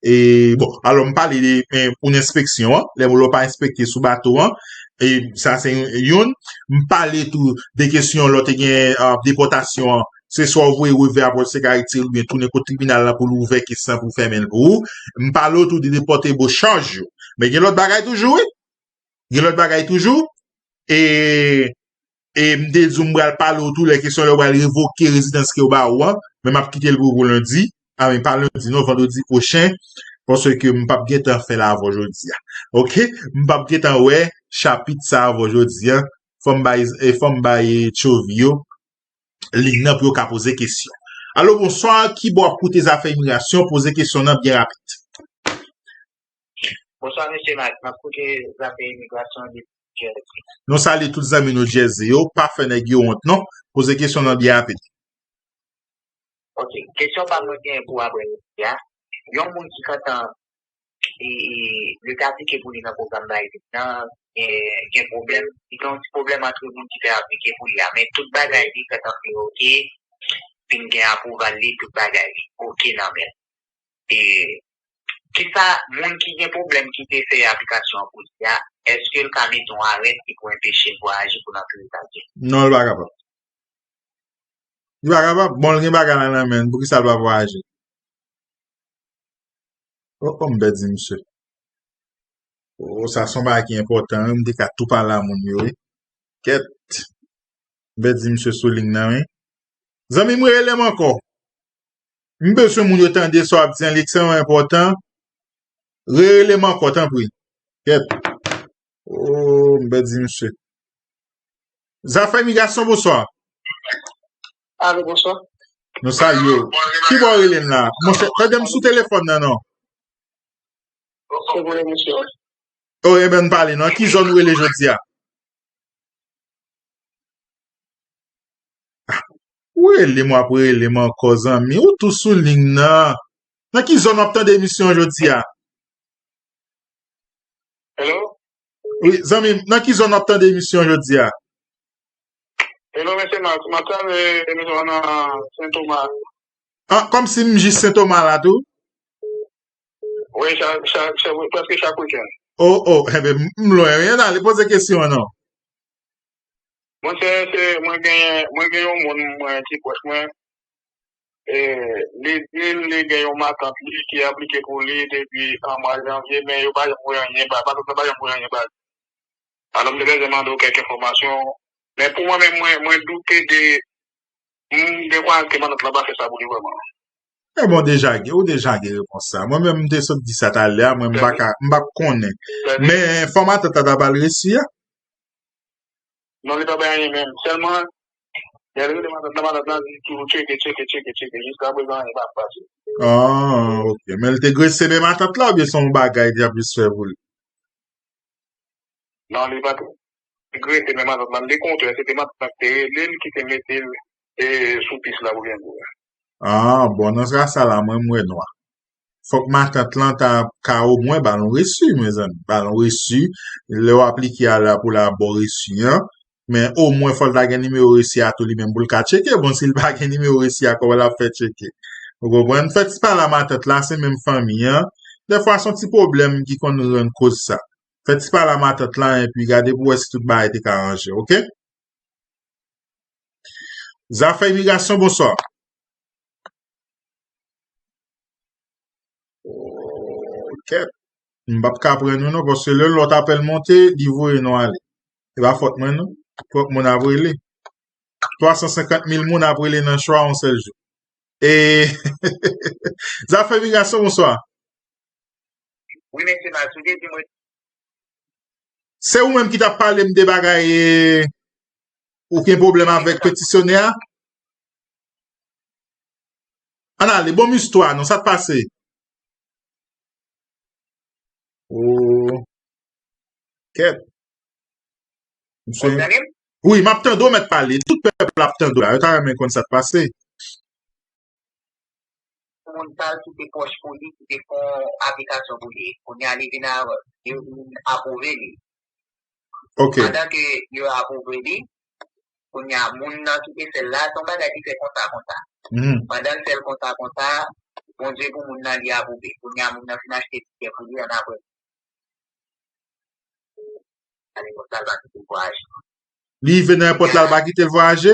E, bon, alò, m pale de, eh, pou enspeksyon an, lè moun yo pa enspekte sou bato an, e sa se youn. M pale tou de kesyon lè w te gen, ah, depòtasyon an, se swa w voye revè a pou l se ka retire l oubyen tounen kot tribinal la pou l ouvè kes lan pou fèmen l pou ou. M pale w tou de deportable charge yo. Men gen lòt bagay toujou, wi. Gen lòt bagay toujou. E, e m te di w m pral pale w tou lè kesyon lè yo pral revoke rezidans ke yo ba ou an. Men m ap kite l pou, pou lendi. A, men pa lendi non, vandredi pwochen. Paske m p ap gentan fè l avè w jodi a. Oke? M p ap gentan wè chapit sa avè w jodi a. Fò m bay, e fò m bay Tchovi yo liy nan pou yo ka poze kesyon. Alo, bonswa, kibò w ap koute zafè imigrasyon? Poze kesyon nan byen rapid. Bonswa, mesye Mike. M ap koute zafè imigrasyon depi Jersey. Nou salye tout zanmi nou Jersey yo. Pa fè nèg yo wont, non. Poze kesyon nan byen rapid. Ok. Kesyon pa m mwen genyen pou apre jodi a. Yon moun ki gentan e, e, yo te aplike pou li nan pwogram Biden nan, e, gen pwoblèm, li gen yon ti pwoblèm antre moun ki te aplike pou li a, men tout bagay li fèt antre oke, fin gen apwouval li, tout bagay li oke nan men l. E, kisa, moun ki gen pwoblèm ki te fè aplikasyon an pou li a, èske l ka mete yon arèt ki pou enpeche l vwayaje pou l antre Etazini? Non, l pa kapab. Li pa kapab. Bon, l gen bagay la nan men l, poukisa l pa vwayaje? O, o, m pèdi misye. O, sa se yon bagay ki enpòtan, wi. M te ka tou pale a moun yo, wi. Kèt. M pèdi misye sou liy nan, wi. Zanmi m, rele m ankò. M bezwen moun yo tande sa w ap di an, li ekstrèmman enpòtan. Rele m ankò, tanpri. Kèt. O, m pèdi misye. Zafè imigrasyon, bonswa. Alo, bonswa. Nou salye w. Ki bò w rele n la? Monchè, tande m sou telefòn nan, non. Se vre, mesye. O, ebyen, n pale, non. Ki zòn ou rele jodi a? Ou rele m, w ap rele m ankò, zanmi. Ou tou sou liy nan. Nan ki zòn w ap tande emisyon an jodi a? Hello? Wi, zanmi m, nan ki zòn w ap tande emisyon an jodi a? Hello, mesye Max, m ap tande emisyon an nan Sen Toma. Ah, kòmsi m jis Sen Toma la tou? Wi, chak, chak, chak, prèske chak wikenn. O, o, enben, m, m lwen, wi, ann ale poze kesyon an, non. Mwen, se, se, mwen gen, mwen gen yon moun mwen ki pwòch mwen. E, li di li gen yon matant li ki aplike pou li depi an mwa janvye, men yo pa janm voye anyen ba, matant lan pa janm voye anyen ba li. Alò, m te bezwen mande w kèk enfòmasyon, men pou mwen menm, mwen, mwen doute de, m gen kwayans ke matant lan pa fè sa pou li vrèman. Ebyen, w deja gen, ou deja gen repons sa. Mwen menm, m te sot di sa talè a, mwen, m pa ka, m pa konnen. Men, fò matant la ta ba l resi a. Non, li pa bay anyen menm. Sèlman, lè l rele matant lan, matant lan di toujou tcheke, tcheke, tcheke, tcheke. Jiskaprezan, anyen pa pase. Ah, ok. Men l te grese men matant la, oubyen se yon bagay li t ap jis fè pou li? Non, li pa t grese men matant lan. Lekontrè, se te matant lan ki te rele l, ki te mete l, e, sou pis la pou byen di w. Ah, bon, nan ka sa la, mwen, m wè nwa. Fòk matant lan ta ka omwen ba l yon resi, mezanmi. Ba l yon resi, lè w aplike a la pou l a ba w resi an. Men omwen fò l ta gen nimewo resi a tou li menm pou l ka tcheke. Bon, si l pa gen nimewo resi a, kòman l ap fè tcheke? Ou konprann? Fè ti pale a matant la, se menm fanmi an. Dèfwa, se yon ti pwoblèm ki konn rann koz sa. Fè ti pale a matant la, epi gade pou wè si tout bagay te ka ranje, ok? Zafè imigrasyon, bonswa. Ok. M p ap ka pran nou non, paske lè lòt apèl monte, li voye nou ale. E pa fòt mwen non. Twòp moun ap rele. Twa san senkant mil moun ap rele nan chwa yon sèl jou. E zafè imigrasyon, bonswa. Wi, mesye Max, ou te di mwen. Se ou menm ki t ap pale m de bagay, e, ou gen pwoblèm avèk petisyonè a? Ann ale, bon m istwa non, sa k pase? O, kèt. Misye, w ap tande m? Wi, m ap tande w mèt pale. Tout pèp la ap tande w la. Yo ta renmen konn sa k pase. Moun sa ki te pwòch pou li, ki te fè yon aplikasyon pou li. Kounye a, li vin a, yo vin apwouve li. Ok. Pandan ke yo apwouve li, kounye a, moun nan ki te fè l la, se yon bagay ki fè konsa, konsa. Mhm. Pandan l fè l konsa, konsa, Bondye pou moun nan li apwouve. Kounye a, moun nan fin achte tikè pou li, annapre, a, nenpòt sa l pa kite l vwayaje. Li rive nan èpòt la, l pa kite l vwayaje?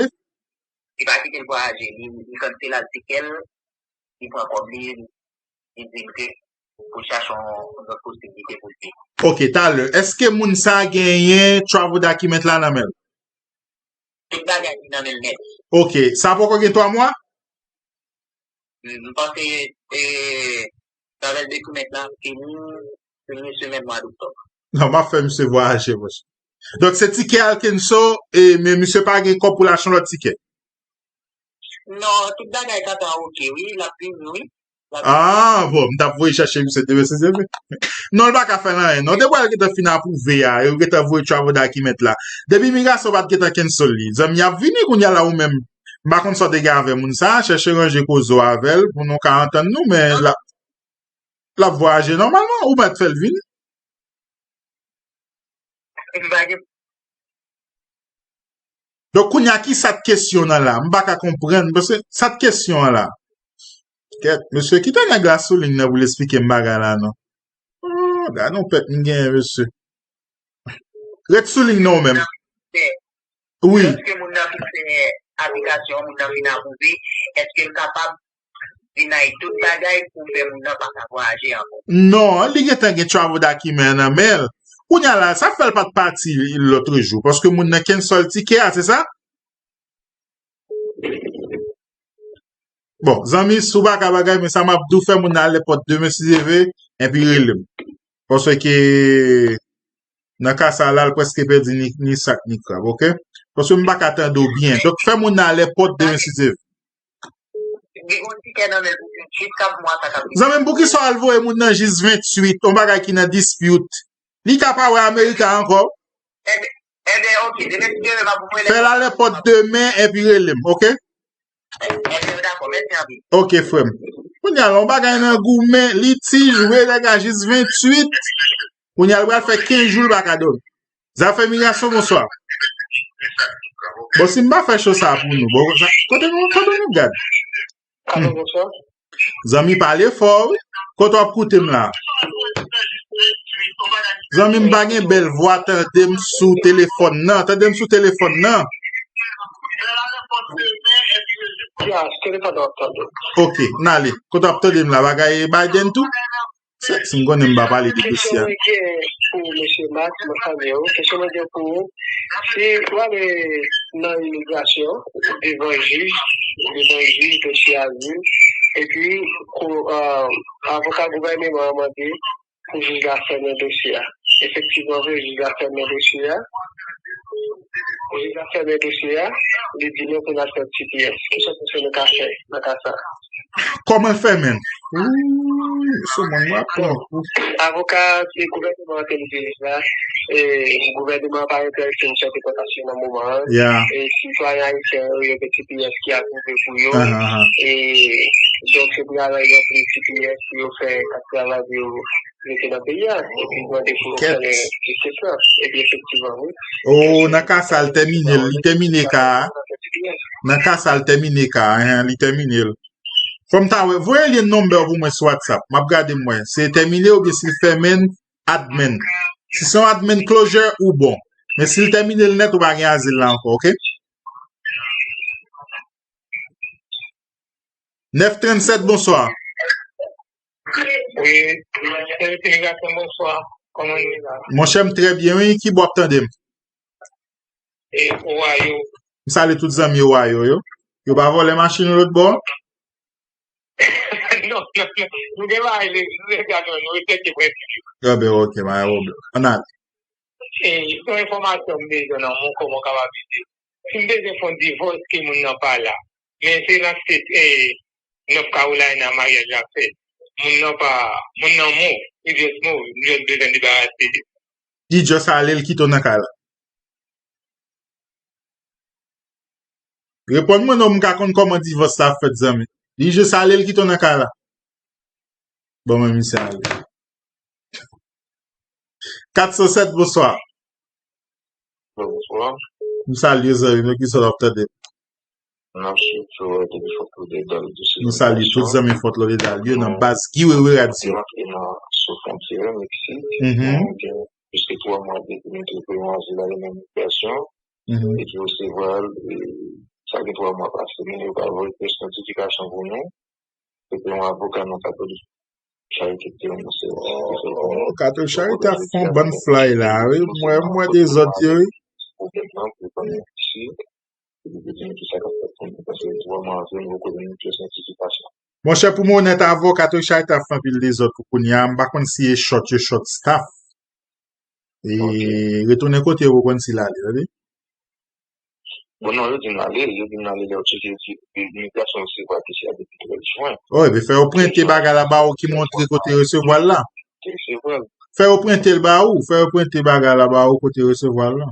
Li pa kite l vwayaje. Li, li kansele tikè l, li pran kòb li, li di l ke pou chache yon, yon lòt posiblite pou li. Ok, talè. Èske moun sa a genyen travel document la nan men l? Tout bagay li nan men l nèt. Ok, sa poko gen twa mwa? M panse, e, travel document la fini premye semèn mwa doktòb. Non, m ap fè misye vwayaje, monchè. Donk, se tikè a l kenso, e, men misye pa gen kòb pou l achte yon lòt tikè? Non, tout bagay gentan ok, wi, l ap vini, wi. L ap vini. Ah, bon, m t ap voye chèche misye demen si Dye vle. Non, l pa ka fè l anyen. Non, depi w gentan fin apwouve a, yo gentan voye travel document la. Depi imigrasyon pa t gentan cancel li. Zanmi, y ap vini kounye a la ou menm. M pa konn sa w te gen avè moun sa, chèche ranje koze w avè l pou nou ka antann nou, men la. L ap vwayaje nòmalman, ou mèt fè l vini. Donk, kounye a, ki sa t kesyon an la? M pa ka konprann, paske sa t kesyon an la. Kèt, mesye, kite nèg la sou liy nan pou l esplike m bagay la, non. Oh, gade yon pèt m genyen, mesye. Ret sou liy nan ou menm. Wi. Lòske moun nan fin fè aplikasyon, moun nan fin apwouve, èske l kapab vin ak tout bagay pou fè moun nan pa ka vwayaje ankò? Non, li gentan gen travel document nan men l. Kounye a la, sa fè l pa t pati lòtrejou, paske moun nan cancel tikè a, se sa? Bon, zanmi, si w pa ka bagay, men sa m ap di w, fè moun nan al lèpòt demen si Dye vle, epi rele m. Paske nan ka sa la, l prèske pèdi ni, ni sak ni krab, oke? Paske m pa ka tande w byen. Donk, fè moun nan al lèpòt demen si Dye vle. Li gon tikè nan men l pou jiska mwa sa k ap vini. Zanmi m, poukisa w al voye moun nan jis venntuit, yon bagay ki nan dispute? Li ka pa wè America ankò. Ebyen, ebyen, oke, demen si Dye vle, m ap voye l. Fè l al lèpòt demen epi rele m, oke? Ebyen, dakò, mèsi anpil. Oke, frè m. Kounye a la, yon bagay nan goumen, litij, wè nèg la jis venntuit. Kounye a, l pral fè kenz jou, l pa ka dòmi. Zafè migrasyon, bonswa. Bon, si m pa fè cho sa pou nou, bon, sa, kote nou, kote nou gad? Alo, bonswa. Zanmi, pale fò, wi. Kote w ap koute m la? Zanmi m, pa gen bèl vwa, tande m sou telefòn nan. Tande m sou telefòn nan. Ya, telefòn nan ap tande. Oke, n ale. Kote w ap tande m la? Bagay Biden tou? Se, si m konnen m pa pale de dosye a. Kesyon mwen gen pou mesye Max, mwen salye w. Kesyon mwen gen pou ou, si w ale nan imigrasyon, devan jij, devan jij dosye azil, epi ko, ah, avoka gouvèneman an mande pou jij la fèmen dosye a. Efektivman vre, jij la fèmen dosye a. Jij la fèmen dosye a, li di nou pou n al fè T P S. Kisa w panse nou ka fè nan ka sa a? Kòman l fèmen l? Ooh, se moun w ap pran kou. Avoka, se gouvèneman an te di jij la, e, gouvèneman an pa enterese misyon depòtasyon nan moman an. Yeah. E sitwayen ayisyen yo, yo gen T P S ki apwouve pou yo. Ah, ah, ah. E donk, se pou y al ranpli T P S pou yo fè kat travay pou yo rete nan peyi a, epi mande pou yo konnen jistis lan. Epi efektivman, wi. Oh, nan ka sa, l tèmine, li tèmine ka a. Nan ka sa, l tèmine ka a, hein, li tèmine l. Fò m ta wè, voye lyen nonbè w pou mwen sou WhatsApp. M ap gade m wè. Se tèmine oubyen si l fèmen, admin. Si se yon admin closure, ou bon. Men si l tèmine l nèt, ou pa gen azil la ankò, oke? Nèf trannsèt, bonswa. Wi, sèvis imigrasyon, bonswa. Kòman nou ye la? Monchè, m trè byen, wi. Ki bò w ap tande m? E, Ohio. M salye tout zanmi Ohio yo. Yo pa vòlè machin yo lòt bò? Non, non, non. Nou gen bagay, nou gen bagay, nou respekte prensip yo. Ebyen, oke, pa gen pwoblèm. Ann ale. E, se yon enfòmasyon m bezwen nan men w, kòman w kapab ede. Si m bezwen fè yon divòs ke moun nan pa la, men se nan state, e, North Carolina maryaj la fèt. Moun nan pa, moun nan mò, li just mò, li just bezwen debarase de. Li just ale, l kite w nan kay la. Reponn mwen non, m ka konn kòman divòs la fèt, zanmi. Li jis ale, l kite w nan kay la. Bon, men misye ale. Kat san sèt, bonswa. Bonswa. M salye zanmi nou ki sot ap tande. N ap swiv tou, depi Fort Lauderdale, tou se. Nou salye tout zanmi Fort Lauderdale yo nan baz Guy Wewe Radio. Rantre nan, sou fwontyè Meksik, nou gen plis ke twa mwa depi nou te pran azil la nan imigrasyon. Epi resevwa l, e, sa gen twa mwa pase, men yo pa voye pyès notifikasyon pou nou. Se te yon avoka nan Katolik Charite ki te yon sèvis ki te fè pou nou. Oh, Katolik Charite ap fè yon bann fly la, wi. Mwen, mwen dezòd yo, wi. Gouvènman pou konnen si, epi pou di nou kisa k ap fèt pou nou, paske twa mwa antre, nou poko jwenn pyès notifikasyon. Monchè, pou mwen onèt avè w, Katolik Charite ap fè anpil dezòd pou kounye a. M pa konn si e short yo short staff. E retounen kote yo pou konn si l ale, tande. Bon, non, yo di m l ale, yo di m l ale lè yo tcheke ti imigrasyon resevwa dosye a depi trèz jen. Oh, ebyen, fè yo prente bagay la ba ou ki montre kote yo resevwa l la. Te resevwa l. Fè yo prente l ba ou, fè yo prente bagay la ba ou kote yo resevwa l la.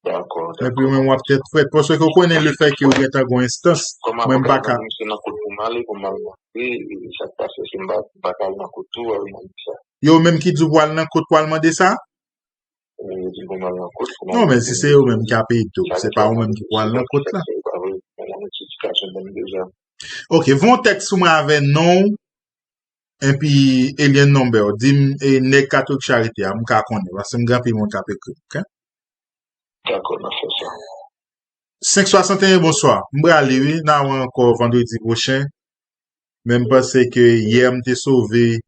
Dakò, dakò. Epi menm w ap tèt frèt, paske w konnen lefètke ou gentan gon enstans, mwen m pa ka. Kòm avoka, se nan kout pou m ale pou m al mande, e sa k pase, si m pa, m pa ka al nan kot tou, al mande sa. Yo menm ki di w pou al nan kot pou al mande sa? Yo di pou m al nan kot pou m al Non, men mande si se yo menm ki ap ede w, se pa ou menm ki pou al nan kot la. Ok, voye yon tèks pou mwen avè non w, epi Alien Number, di m e nèg Katolik Charite a, m ka konnen, paske m gen anpil moun k ap ekri m, ok? Dakò, n ap fè sa. Senk swasanteyen, bonswa. M prale, wi, n a wè ankò vandredi pwochen. Men m panse ke yè m te sove,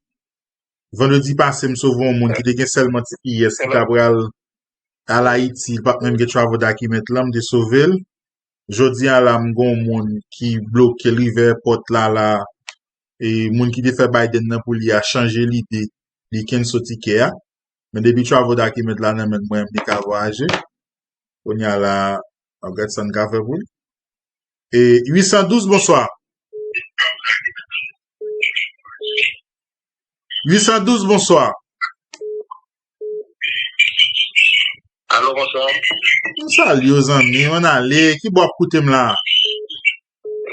vandredi pase, m sove yon moun ki te gen sèlman G P S ki ta pral al Ayiti, li pa t menm gen travel document lan, m te sove l. Jodi a la, m gen yon moun ki bloke l rive èpòt la, la, e moun ki te fè Biden nan pou li a chanje lide, li kenso tikè a. Men depi travel document la nan men l, mwen, m te ka vwayaje. Kounye a la, an gad sa n ka fè pou li. E uit san douz, bonswa. Uit san douz, bonswa. Alo, bonswa. M salye w, zanmi, ann ale. Ki bò w ap koute m la?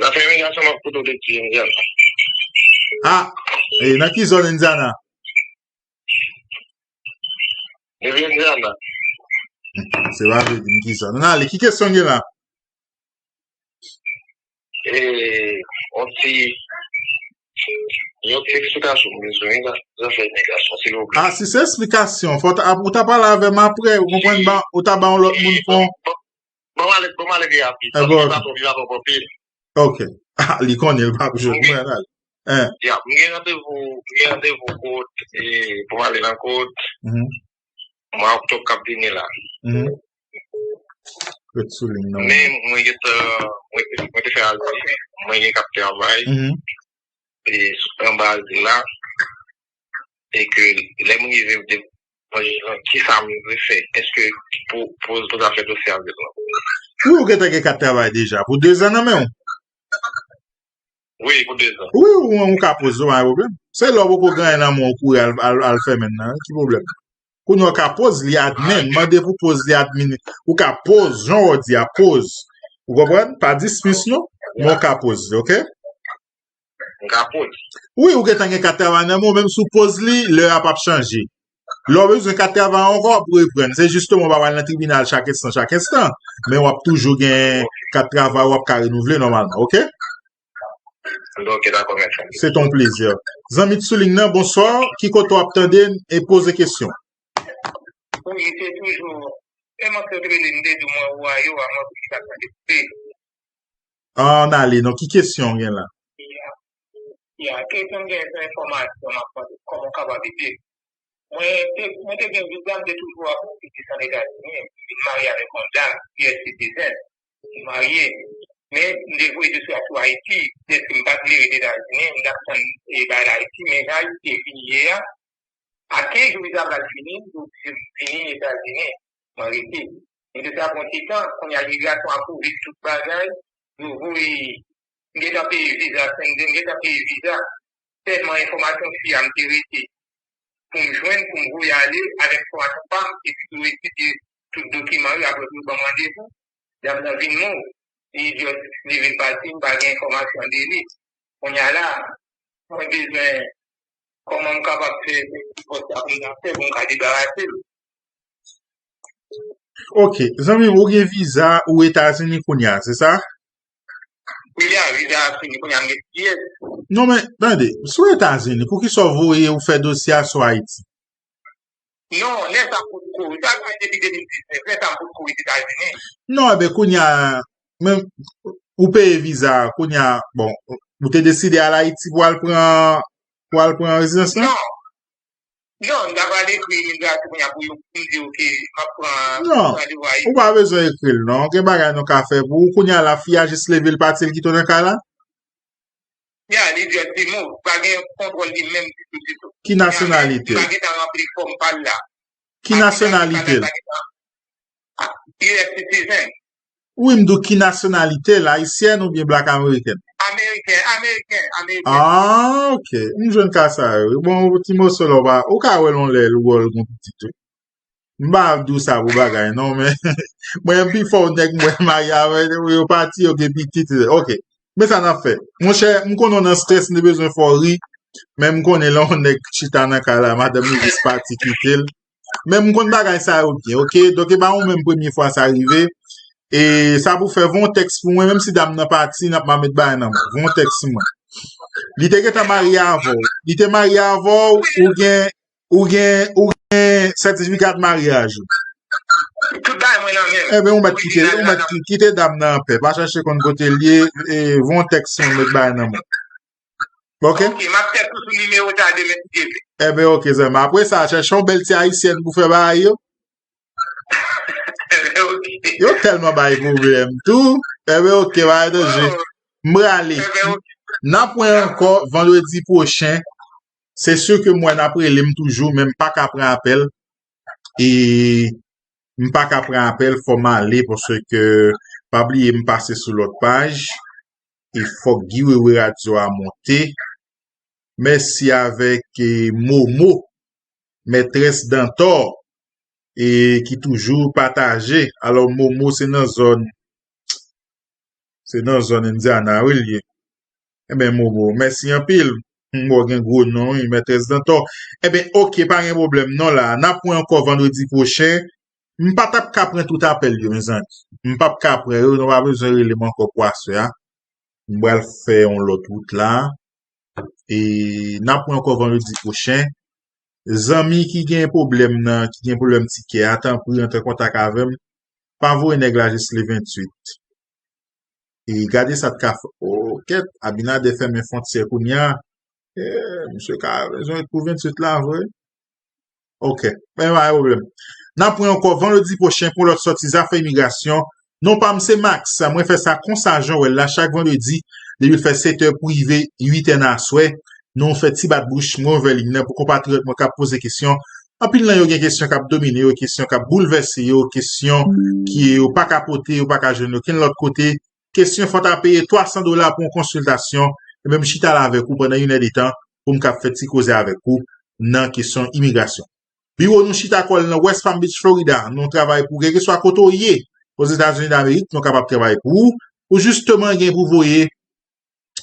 Nan fè imigrasyon, m ap koute w depi Indiana. Ah, e nan ki zòn Indiana? Depi Indiana. Se pa vle di m ki zòn. Ann ale, ki kesyon w gen la? E, yon ti, yon ti eksplikasyon m bezwen nan zafè imigrasyon, silvouplè. Ah, si se eksplikasyon, fò w ta, ou ta pale avè m apre, ou konprann, ba, ou ta ba yon lòt moun fon. Bon, bon, bon, m ale, bon, m ale byen rapid, paske li pa twò, li pa twò anpil. Ok. Ah, li konnen, li pa ap jwenn mwen, al. Hein. Ya, m gen randevou, m gen randevou kot, e, pou m ale nan kot, mwa òktòb k ap vini la. Ret sou liy nan. Men mwen gentan, mwen te, mwen te fè al di, mwen gen kat travay, e, anba al di la, e ke lè m rive, m te, mwen, ki sa m dwe fè? Èske pou, pou, pou zafè dosye al di la? Wi, ou gentan gen kat travay deja. Pou dezan nan men w? Wi, pou dezan. Wi, ou, ou ka poze, pa gen pwoblèm. Se lè w poko gen anyen nan men w, ou kouri al, al, al fè men nan, ki pwoblèm? Kounye a w ka poze li admin, mande pou poze li admin. Ou ka poze, jan w di a, poze. Ou konprann? Pa dismiss non, men w ka poze li, ok? M ka poze. Wi, ou gentan gen kat travay nan men w, menm si w poze li, lè a p ap chanje. Lè w bezwen kat travay ankò, w ap reprann. Se jisteman w pa pral nan tribinal chak enstan, chak enstan. Men w ap toujou gen kat travay, w ap ka renouvle nòmalman, ok? Ok, dakò, mèsi. Se ton plezi. Zanmi t sou liy nan, bonswa. Ki kote w ap tande n e poze kesyon? Wi, se toujou. E mwen te rele, m te di w mwen ou a yo, a mwen pou ki sa tande koupe. Ann ale, non, ki kesyon w gen la? Ya, ya, kesyon m gen se enfòmasyon, m ap mande kòman w kapab ede. Mwen te, mwen te gen viza, m te toujou ap viv an Etazini, m vin marye avèk yon dam, U S citizen, m marye. Men, m te voye dosye a sou Ayiti, dèske m pa t vle ret Etazini, m t ap tann e bay Ayiti, men jan Ayiti te vin ye a, a kenz jou viza pral fini, m te oblije vini Etazini, mwen rete. Men dosye a pran ti tan, kounye a imigrasyon apwouve tout bagay, yo voye, m gentan peye viza, Senden, m gentan peye viza. Sèlman enfòmasyon fi a m te rete pou m jwenn, pou m voye ale avèk enfòmasyon pa m, epi tou etidye tout dokiman yo, apre pou yo ban m randevou. Dam nan vin mou, li just leve l pati, m pa gen enfòmasyon de li. Kounye a la, mwen bezwen, kòman m kapab fè, fè ti pòs sa pou m ta fè, pou m ka debarase l. Ok, zanmi m, ou gen viza ou Etazini kounye a, se sa? Wi, ya, viza a fini, kounye a m gen T S. Non, men, tande, si w Etazini, poukisa w voye ou fè dosye a sou Ayiti? Non, lè sa m potko, sa fè depi de mil diznèf, lè sa m potko ret Etazini. Non, enben, kounye a, men, ou peye viza, kounye a, bon, ou te deside al Ayiti pou al pran, pou al pran rezidans lan? Non. Non, m ta pral ekri imigrasyon kounye a pou yo, pou m di, ok, m ap pran randevou Ayiti. Non, ou pa bezwen ekri l, non. Gen bagay nou ka fè pou ou. Kounye a la, fi a jis leve l pati, l kite w nan kay la? Ya, li just di mou, pa gen kontwòl li menm ditou, ditou. Ki nasyonalite l? Pa gentan ranpli fòm pa l la. Ki nasyonalite l? U S citizen. Wi, m di w ki nasyonalite l, ayisyèn oubyen black american? Ameriken, ameriken, ameriken. Ah, ok. M jwenn ka sa yo. Bon, ti moso la, w pa, ou ka wè l yon lè, l wè l gon pitit tou. M pa ap di w sa pou bagay, non, men mwen, m pi fò w nèg mwen marye avè yo, yo pati, yo gen pitit. Ok. Men sa n ap fè. Monchè, m konnen w nan strès, m te bezwen fè w ri. Men m konnen lè yon nèg chita nan kay la, madanm li jis pati kite l. Men m konn bagay sa yo byen, oke? Donk, e pa ou menm premye fwa sa rive. E sa pou fè, voye yon tèks pou mwen, menm si dam nan pati, n ap met bagay nan mwen. Voye yon tèks pou mwen. Li te gentan marye avè w. Li te marye avè w, ou gen, ou gen, ou gen sètifika de maryaj ou. Tout bagay mwen nan men m. Ebyen, ou mèt kite, ou mèt ki- kite dam nan anpè. Pa chache konn kote l ye, e voye yon tèks pou mwen, met bagay nan mwen. Ok? Ok, m ap tèks ou sou nimewo sa a demen si Dye vle. Ebyen, ok, zanmi. Apre sa, chèche yon bèl ti ayisyèn pou fè bagay yo. Ebyen, ok. Yo tèlman bay pwoblèm tou. Ebyen, ok, pa gen danje. Oh. M prale. Ebyen, ok. N ap wè ankò vandredi pwochen. Se si ke m wè n ap rele m toujou, men m pa ka pran apèl. E m pa ka pran apèl, fò m ale, paske, pa bliye, m pase sou lòt paj. E fòk Guy Wewe Radio a monte. Mèsi avèk, e, Momo, mètrès Dantò, e ki toujou pataje. Alò, Momo, se nan zòn, se nan zòn Indiana, wi, l ye. Ebyen, Momo, mèsi anpil. M wè w gen gwo non, wi, mètrès Dantò. Ebyen, ok, pa gen pwoblèm non la. N ap wè ankò vandredi pwochen. M pa t ap ka pran tout apèl yo, mezanmi. M p ap ka pran yo, nou pa bezwen rele m ankò pou aswè a. M pral fè yon lòt wout la. E n ap wè ankò vandredi pwochen. Zanmi ki gen pwoblèm nan, ki gen pwoblèm tikè a, tanpri antre an kontak avè m. Pa voye nèg la jis le venntuit. E gade sa t ka fè. O, kèt, Abinader fèmen fwontyè kounye a. E, misye ka bezwen pou venntuit la vre. Ok, men pa gen pwoblèm. N ap wè ankò vandredi pwochen pou lòt sòti zafè imigrasyon. Non pa m se Max, mwen fè sa konsa jan w wè l la chak vandredi, depi l fè sèt è pou rive uit è nan aswè. Nou fè ti bat bouch, mwen ouvè liy nan pou konpatriyòt mwen k ap poze kesyon. Anpil nan yo gen kesyon k ap domine yo, kesyon k ap boulvèse yo, kesyon ki yo pa ka pote, yo pa ka jwenn okenn lòt kote. Kesyon fò ta peye twa san dola pou yon konsiltasyon, e menm chita la avèk ou pandan yon è de tan pou m kab fè ti koze avèk ou nan kesyon imigrasyon. Biwo nou chita kò l nan West Palm Beach, Florida. Nou travay pou kèlkeswa kote w ye Ozetazini Damerik, nou kapab travay pou ou. Ou jisteman gen pou voye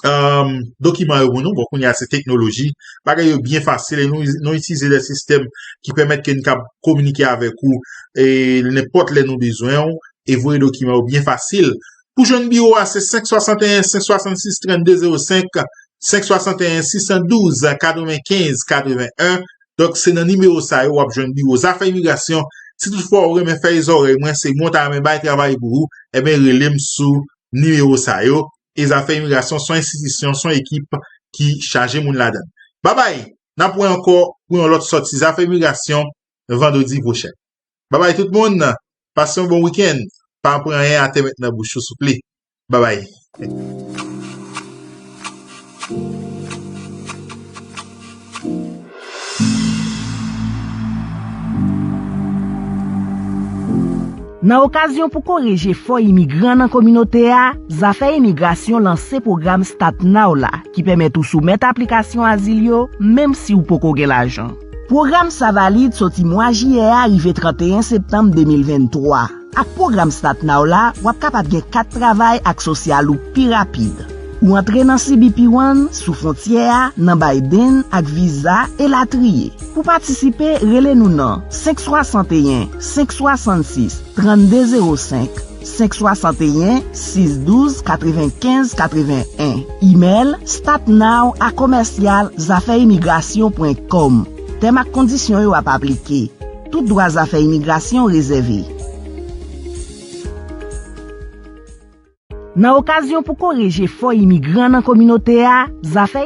um, dokiman yo pou nou. Bon, kounye a se teknoloji. Bagay yo byen fasil e nou, nou itilize de sistèm ki pèmèt ke n kab kominike avèk ou e nenpòt lè nou bezwen w e voye dokiman yo byen fasil. Pou jwenn biwo a, se senk swasanteyen, senk swasannsis, trannde zewo senk, senk swasanteyen, sis san douz, katrevenkenz, katreven en. Donk, se nan nimewo sa yo w ap jwenn biwo zafè imigrasyon. Si toutfwa ou renmen fè zòrèy mwen, se mwen w ta renmen bay travay pou ou, ebyen, rele m sou nimewo sa yo. E zafè imigrasyon se yon enstitisyon, se yon ekip ki chaje moun ladan l. Babay, n ap wè ankò pou yon lòt sòti zafè imigrasyon vandredi pwochen. Babay tout moun, pase yon bon wikenn, pa pran anyen atè met nan bouch ou souple. Babay. Nan okazyon pou koreje fò imigran nan kominote a, Zafè Imigrasyon lanse pwogram Start Now la, ki pèmèt ou soumèt aplikasyon azil yo, menm si w poko gen lajan. Pwogram sa valid soti mwa jiyè a rive trannteyen septanm de mil venntwa. Ak pwogram Start Now la, w ap kapab gen kat travay ak sosyal ou pi rapid. Ou antre nan C B P One, sou fwontyè a, nan bay den ak viza, elatriye. Pou patisipe, rele nou nan senk swasanteyen, senk swasannsis, trannde zewo senk, senk swasanteyen, sis douz, katrevenkenz, katreven en. Imèl, startnow a commercial zafè imigrasyon pwen com. Tèm ak kondisyon yo ap aplike. Tout dwa zafè imigrasyon rezève. Nan okazyon pou koreje fò imigran nan kominote a, zafè